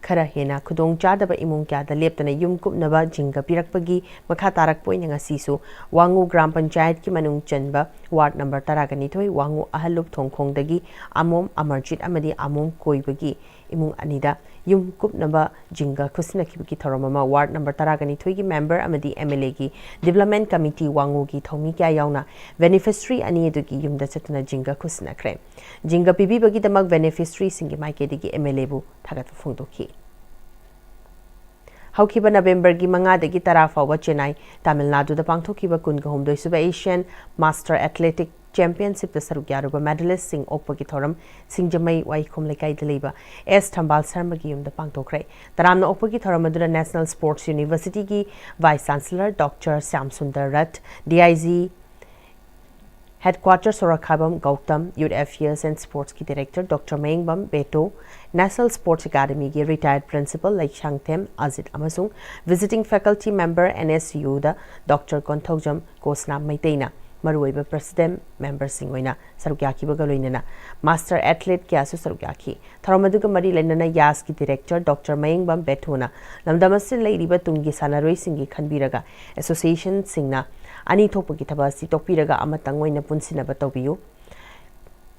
ꯈꯔ ꯍꯦꯟꯅ ꯈꯨꯗꯣꯡꯆꯥꯗꯕ ꯏꯃꯨꯡ ꯀꯌꯥꯗ ꯂꯦꯞꯇꯅ ꯌꯨꯝ ꯀꯨꯞꯅꯕ ꯖꯤꯡꯒ ꯄꯤꯔꯛꯄꯒꯤ ꯃꯈꯥ ꯇꯥꯔꯛꯄ ꯑꯣꯏꯅ ꯉꯁꯤꯁꯨ ꯋꯥꯉꯨ ꯒ꯭ꯔꯥꯝ ꯄꯟꯆꯥꯌꯠꯀꯤ ꯃꯅꯨꯡ ꯆꯟꯕ ward number ꯇꯔꯥꯒ ꯅꯤꯊꯣꯏ ꯋꯥꯉꯨ ꯑꯍꯜꯂꯨꯞ ꯊꯣꯡꯈꯣꯡꯗꯒꯤ ꯑꯃꯣꯝ ꯑꯃꯔꯖꯤꯠ ꯑꯃꯗꯤ ꯑꯃꯣꯝ ꯀꯣꯏꯕꯒꯤ ꯏꯃꯨꯡ ꯑꯅꯤꯗ ꯌꯨꯝ ꯀꯨꯞꯅꯕ ꯖꯤꯡꯒ ꯈꯨꯠꯁꯤꯟꯅꯈꯤꯕꯒꯤ ꯊꯧꯔꯝ ꯑꯃ ward number ꯇꯔꯥꯒ ꯅꯤꯊꯣꯏꯒꯤ member ꯑꯃꯗꯤ ꯑꯦꯝ ꯑꯦꯜ ꯑꯦꯒꯤ development committee ꯋꯥꯉꯨꯒꯤ ꯊꯧꯃꯤ ꯀꯌꯥ ꯌꯥꯎꯅ beneficiary ꯑꯅꯤ ꯑꯗꯨꯒꯤ ꯌꯨꯝꯗ ꯆꯠꯇꯨꯅ ꯖꯤꯡꯒ ꯈꯨꯠꯁꯤꯟꯅꯈ꯭ꯔꯦ꯫ ꯖꯤꯡꯒ ꯄꯤꯕꯤꯕꯒꯤꯗꯃꯛ beneficiaryꯁꯤꯡꯒꯤ ꯃꯥꯏꯀꯩꯗꯒꯤ ꯑꯦꯝ ꯑꯦꯜ ꯑꯦꯕꯨ ꯊꯥꯒꯠꯄ ꯐꯣꯡꯗꯣꯛꯈꯤ꯫ ꯍꯧꯈꯤꯕ Novemberꯒꯤ ꯃꯉꯥꯗꯒꯤ ꯇꯔꯥ ꯐꯥꯎꯕ ꯆꯦꯟꯅꯥꯏ, ꯇꯥꯃꯤꯜ ꯅꯥꯗꯨꯗ ꯄꯥꯡꯊꯣꯛꯈꯤꯕ ꯀꯨꯟꯒ ꯍꯨꯝꯗꯣꯏꯁꯨꯕ Asian Master Athletic Championshipꯇ ꯁꯔꯨꯛ ꯌꯥꯔꯨꯕ medalistꯁꯤꯡ ꯑꯣꯛꯄꯒꯤ ꯊꯧꯔꯝ ꯁꯤꯡꯖꯃꯩ ꯋꯥꯏꯈꯣꯝ ꯂꯩꯀꯥꯏꯗ ꯂꯩꯕ ꯑꯦꯁ ꯊꯝꯕꯥꯜ ꯁꯔꯃꯒꯤ ꯌꯨꯝꯗ ꯄꯥꯡꯊꯣꯛꯈ꯭ꯔꯦ꯫ ꯇꯔꯥꯝꯅ ꯑꯣꯛꯄꯒꯤ ꯊꯧꯔꯝ ꯑꯗꯨꯗ National Sports Universityꯒꯤ Vice Chancellor Doctor Shyam Sundar Rath, D I G Headquarter ꯁꯣꯔꯣꯛꯈꯥꯕꯝ Gautam, Youth Affairs and Sportsꯀꯤ Director Doctor Mayengbam ꯕꯦꯇꯣ, National Sports Academyꯒꯤ retired Principal Leishangthem Ajit ꯑꯃꯁꯨꯡ visiting faculty member N S Uꯗ Doctor Konthoujam ꯀꯣꯁꯅꯥꯝ ꯃꯩꯇꯩꯅ ꯃꯔꯨꯑꯣꯏꯕ president memberꯁꯤꯡ ꯑꯣꯏꯅ ꯁꯔꯨꯛ ꯌꯥꯈꯤꯕꯒ ꯂꯣꯏꯅꯅ master athlete ꯀꯌꯥꯁꯨ ꯁꯔꯨꯛ ꯌꯥꯈꯤ꯫ ꯊꯧꯔꯝ ꯑꯗꯨꯒ ꯃꯔꯤ ꯂꯩꯅꯅ ꯌꯥꯁꯀꯤ director Doctor ꯃꯌꯦꯡꯕꯝ ꯕꯦꯊꯨꯅ ꯂꯝꯗꯝ ꯑꯁꯤꯗ ꯂꯩꯔꯤꯕ ꯇꯨꯡꯒꯤ ꯁꯥꯟꯅꯔꯣꯏꯁꯤꯡꯒꯤ ꯈꯟꯕꯤꯔꯒ associationꯁꯤꯡꯅ ꯑꯅꯤ ꯊꯣꯛꯄꯒꯤ ꯊꯕꯛ ꯑꯁꯤ ꯇꯣꯛꯄꯤꯔꯒ ꯑꯃꯇꯪ ꯑꯣꯏꯅ ꯄꯨꯟꯁꯤꯟꯅꯕ ꯇꯧꯕꯤꯌꯨ꯫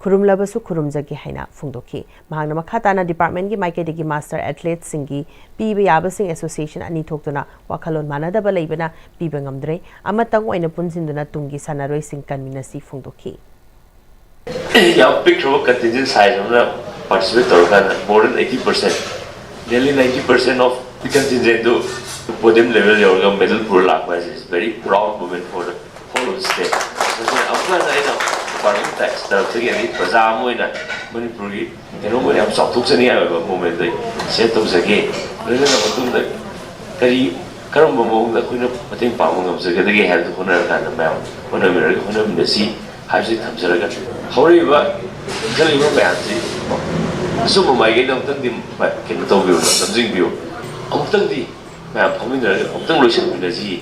ꯈꯨꯔꯨꯝꯂꯕꯁꯨ ꯈꯨꯔꯨꯝꯖꯒꯦ ꯍꯥꯏꯅ ꯐꯣꯡꯗꯣꯛꯈꯤ꯫ ꯃꯍꯥꯛꯅ ꯃꯈꯥ ꯇꯥꯅ departmentꯀꯤ ꯃꯥꯏꯀꯩꯗꯒꯤ master athleteꯁꯤꯡꯒꯤ ꯄꯤꯕ ꯌꯥꯕꯁꯤꯡ association ꯑꯅꯤ ꯊꯣꯛꯇꯨꯅ ꯋꯥꯈꯜꯂꯣꯟ ꯃꯥꯟꯅꯗꯕ ꯂꯩꯕꯅ ꯄꯤꯕ ꯉꯝꯗ꯭ꯔꯦ, ꯑꯃꯇꯪ ꯑꯣꯏꯅ ꯄꯨꯟꯁꯤꯟꯗꯨꯅ ꯇꯨꯡꯒꯤ ꯁꯥꯟꯅꯔꯣꯏꯁꯤꯡ ꯀꯟꯃꯤꯟꯅꯁꯤ ꯐꯣꯡꯗꯣꯛꯈꯤ꯫ ꯌꯥꯝ ꯄꯤꯛꯈ꯭ꯔꯕ contingent size ꯑꯃꯅ participate ꯇꯧꯔꯀꯥꯟꯗ more than eighty percent, nearly ninety percent of the contingent do podium level ꯌꯧꯔꯒ medal ꯄꯨꯔ ꯂꯥꯛꯄ ꯍꯥꯏꯁꯦ is very proud moment for the whole of the state꯫ ꯑꯗꯨꯅ ꯑꯃꯨꯛꯀ ꯍꯟꯅ ꯑꯩꯅ department ꯇꯔꯐꯇꯒꯤ ꯑꯗꯒꯤ ꯄ꯭ꯔꯖꯥ ꯑꯃ ꯑꯣꯏꯅ ꯃꯅꯤꯄꯨꯔꯒꯤ ꯀꯩꯅꯣꯝꯃ ꯌꯥꯝ ꯆꯥꯎꯊꯣꯛꯆꯅꯤꯡꯉꯥꯏ ꯑꯣꯏꯕ moment ꯑꯩ share ꯇꯧꯖꯒꯦ꯫ ꯂꯣꯏꯅꯅ ꯃꯇꯨꯡꯗ ꯀꯔꯤ, ꯀꯔꯝꯕ ꯃꯑꯣꯡꯗ ꯑꯩꯈꯣꯏꯅ ꯃꯇꯦꯡ ꯄꯥꯡꯕ ꯉꯝꯖꯒꯗꯒꯦ ꯍꯥꯏꯕꯗꯨ ꯍꯣꯠꯅꯔꯀꯥꯟꯗ ꯃꯌꯥꯝ ꯍꯣꯠꯅꯃꯤꯟꯅꯔꯒ ꯍꯣꯠꯅꯃꯤꯟꯅꯁꯤ ꯍꯥꯏꯕꯁꯤ ꯊꯝꯖꯔꯒ, ꯍꯧꯔꯛꯏꯕ ꯏꯟꯈꯠꯂꯛꯏꯕ ꯃꯌꯥꯝꯁꯤ ꯑꯆꯨꯝꯕ ꯃꯥꯏꯀꯩꯗ ꯑꯃꯨꯛꯇꯪꯗꯤ ꯀꯩꯅꯣ ꯇꯧꯕꯤꯌꯨ, ꯂꯝꯖꯤꯡꯕꯤꯌꯨ꯫ ꯑꯃꯨꯛꯇꯪꯗꯤ ꯃꯌꯥꯝ ꯐꯝꯃꯤꯟꯅꯔꯒ ꯑꯃꯨꯛꯇꯪ ꯂꯣꯏꯁꯤꯟꯃꯤꯟꯅꯁꯤ꯫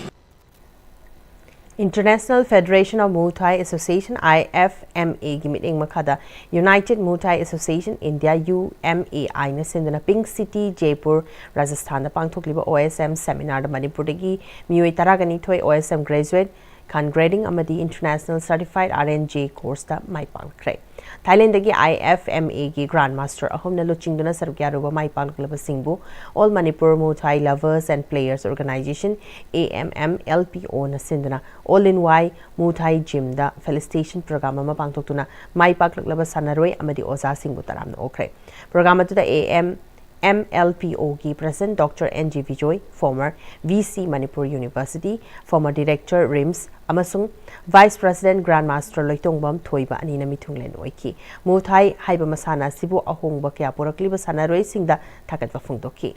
International Federation of Muay Thai Association, IFMAꯒꯤ ꯃꯤꯠꯌꯦꯡ ꯃꯈꯥꯗ United Muay Thai Association India, UMAIꯅ ꯁꯤꯟꯗꯨꯅ Pink City, Jaipur, ꯔꯥꯖꯁꯊꯥꯟꯗ ꯄꯥꯡꯊꯣꯛꯂꯤꯕ OSM seminarꯗ ꯃꯅꯤꯄꯨꯔꯗꯒꯤ ꯃꯤꯑꯣꯏ ꯇꯔꯥꯒ ꯅꯤꯊꯣꯏ OSM graduate, ꯈꯥꯟ grading ꯑꯃꯗꯤ International Certified RNJ courseꯇ ꯃꯥꯏ ꯄꯥꯛꯂꯛꯈ꯭ꯔꯦ꯫ ꯊꯥꯏꯂꯦꯟꯗꯒꯤ IFMAꯒꯤ Grand Master ꯑꯍꯨꯝꯅ ꯂꯨꯆꯤꯡꯗꯨꯅ ꯁꯔꯨꯛ ꯌꯥꯔꯨꯕ ꯃꯥꯏ ꯄꯥꯛꯂꯛꯂꯕꯁꯤꯡꯕꯨ All Manipur Muay Thai Lovers and Players Organization, AMMLPOꯅ ꯁꯤꯟꯗꯨꯅ All in Y Muay Thai Gymꯗ felicitation program ꯑꯃ ꯄꯥꯡꯊꯣꯛꯇꯨꯅ ꯃꯥꯏ ꯄꯥꯛꯂꯛꯂꯕ ꯁꯥꯟꯅꯔꯣꯏ ꯑꯃꯗꯤ ꯑꯣꯖꯥꯁꯤꯡꯕꯨ ꯇꯔꯥꯝꯅ ꯑꯣꯛꯈ꯭ꯔꯦ꯫ Program ꯑꯗꯨꯗ AM MLPOꯒꯤ President Doctor N G Vijay, former VC Manipur University, former Director RIMS, ꯑꯃꯁꯨꯡ Vice President Grand Master ꯂꯣꯏꯇꯣꯡꯕꯝ ꯊꯣꯏꯕ ꯑꯅꯤꯅ ꯃꯤꯊꯨꯡꯂꯦꯟ ꯑꯣꯏꯈꯤ꯫ Muay Thai ꯍꯥꯏꯕ ꯃꯁꯥꯟꯅ ꯑꯁꯤꯕꯨ ꯑꯍꯣꯡꯕ ꯀꯌꯥ ꯄꯨꯔꯛꯂꯤꯕ ꯁꯥꯟꯅꯔꯣꯏꯁꯤꯡꯗ ꯊꯥꯒꯠꯄ ꯐꯣꯡꯗꯣꯛꯈꯤ꯫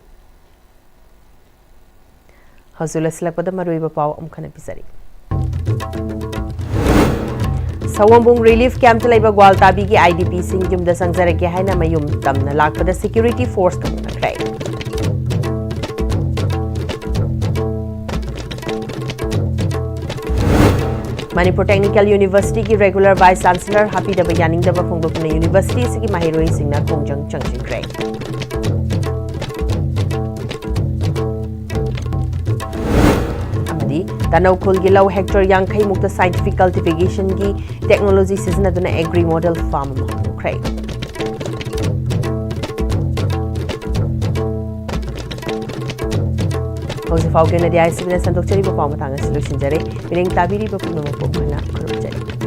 ꯍꯧꯖꯤꯛ ꯂꯣꯏꯁꯤꯜꯂꯛꯄꯗ ꯃꯔꯨꯑꯣꯏꯕ ꯄꯥꯎ ꯑꯃꯨꯛ ꯍꯟꯅ ꯄꯤꯖꯔꯤ꯫ ꯁꯑꯣꯝꯕꯨꯡ relief campꯇ ꯂꯩꯕ ꯒ꯭ꯋꯥꯜꯇꯥꯕꯤꯒꯤ IDPꯁꯤꯡ ꯌꯨꯝꯗ ꯆꯪꯖꯔꯒꯦ ꯍꯥꯏꯅ ꯃꯌꯨꯝ ꯇꯝꯅ ꯂꯥꯛꯄꯗ security force ꯀꯧꯅꯈ꯭ꯔꯦ꯫ ꯃꯅꯤꯄꯨꯔ ꯇꯦꯛꯅꯤꯀꯦꯜ ꯌꯨꯅꯤꯚꯔꯁꯤꯇꯤꯒꯤ ꯔꯦꯒꯨꯂꯔ ꯚꯥꯏꯁ ꯆꯥꯟꯁꯦꯂꯔ ꯍꯥꯞꯄꯤꯗꯕ ꯌꯥꯅꯤꯡꯗꯕ ꯐꯣꯡꯗꯣꯛꯇꯨꯅ ꯌꯨꯅꯤꯚꯔꯁꯤꯇꯤ ꯑꯁꯤꯒꯤ ꯃꯍꯩꯔꯣꯏꯁꯤꯡꯅ ꯈꯣꯡꯖꯪ ꯆꯪꯁꯤꯟꯈ꯭ꯔꯦ꯫ ꯑꯃꯗꯤ ꯇꯅꯧ ꯈꯨꯜꯒꯤ ꯂꯧ ꯍꯦꯛꯇꯔ ꯌꯥꯡꯈꯩ ꯃꯨꯛꯇ ꯁꯥꯏꯟꯇꯤꯐꯤꯛ ꯀꯜꯇꯤꯚꯦꯁꯟꯒꯤ ꯇꯦꯛꯅꯣꯂꯣꯖꯤ ꯁꯤꯖꯤꯟꯅꯗꯨꯅ ꯑꯦꯒ꯭ꯔꯤ ꯃꯣꯗꯦꯜ ꯐꯥꯔꯝ ꯑꯃ ꯍꯧꯗꯣꯛꯈ꯭ꯔꯦ꯫ ꯍꯧꯖꯤꯛ ꯐꯥꯎꯒꯤ ꯑꯣꯏꯅꯗꯤ ꯑꯥꯏ ꯁꯤ ꯕꯤꯅ ꯁꯟꯗꯣꯛꯆꯔꯤꯕ ꯄꯥꯎ ꯃꯇꯥꯡ ꯑꯁꯤ ꯂꯣꯏꯁꯤꯟꯖꯔꯦ꯫ ꯃꯤꯠꯌꯦꯡ ꯇꯥꯕꯤꯔꯤꯕ ꯄꯨꯝꯅꯃꯛꯄꯨ ꯑꯩꯈꯣꯏꯅ ꯈꯨꯔꯨꯝꯖꯔꯤ꯫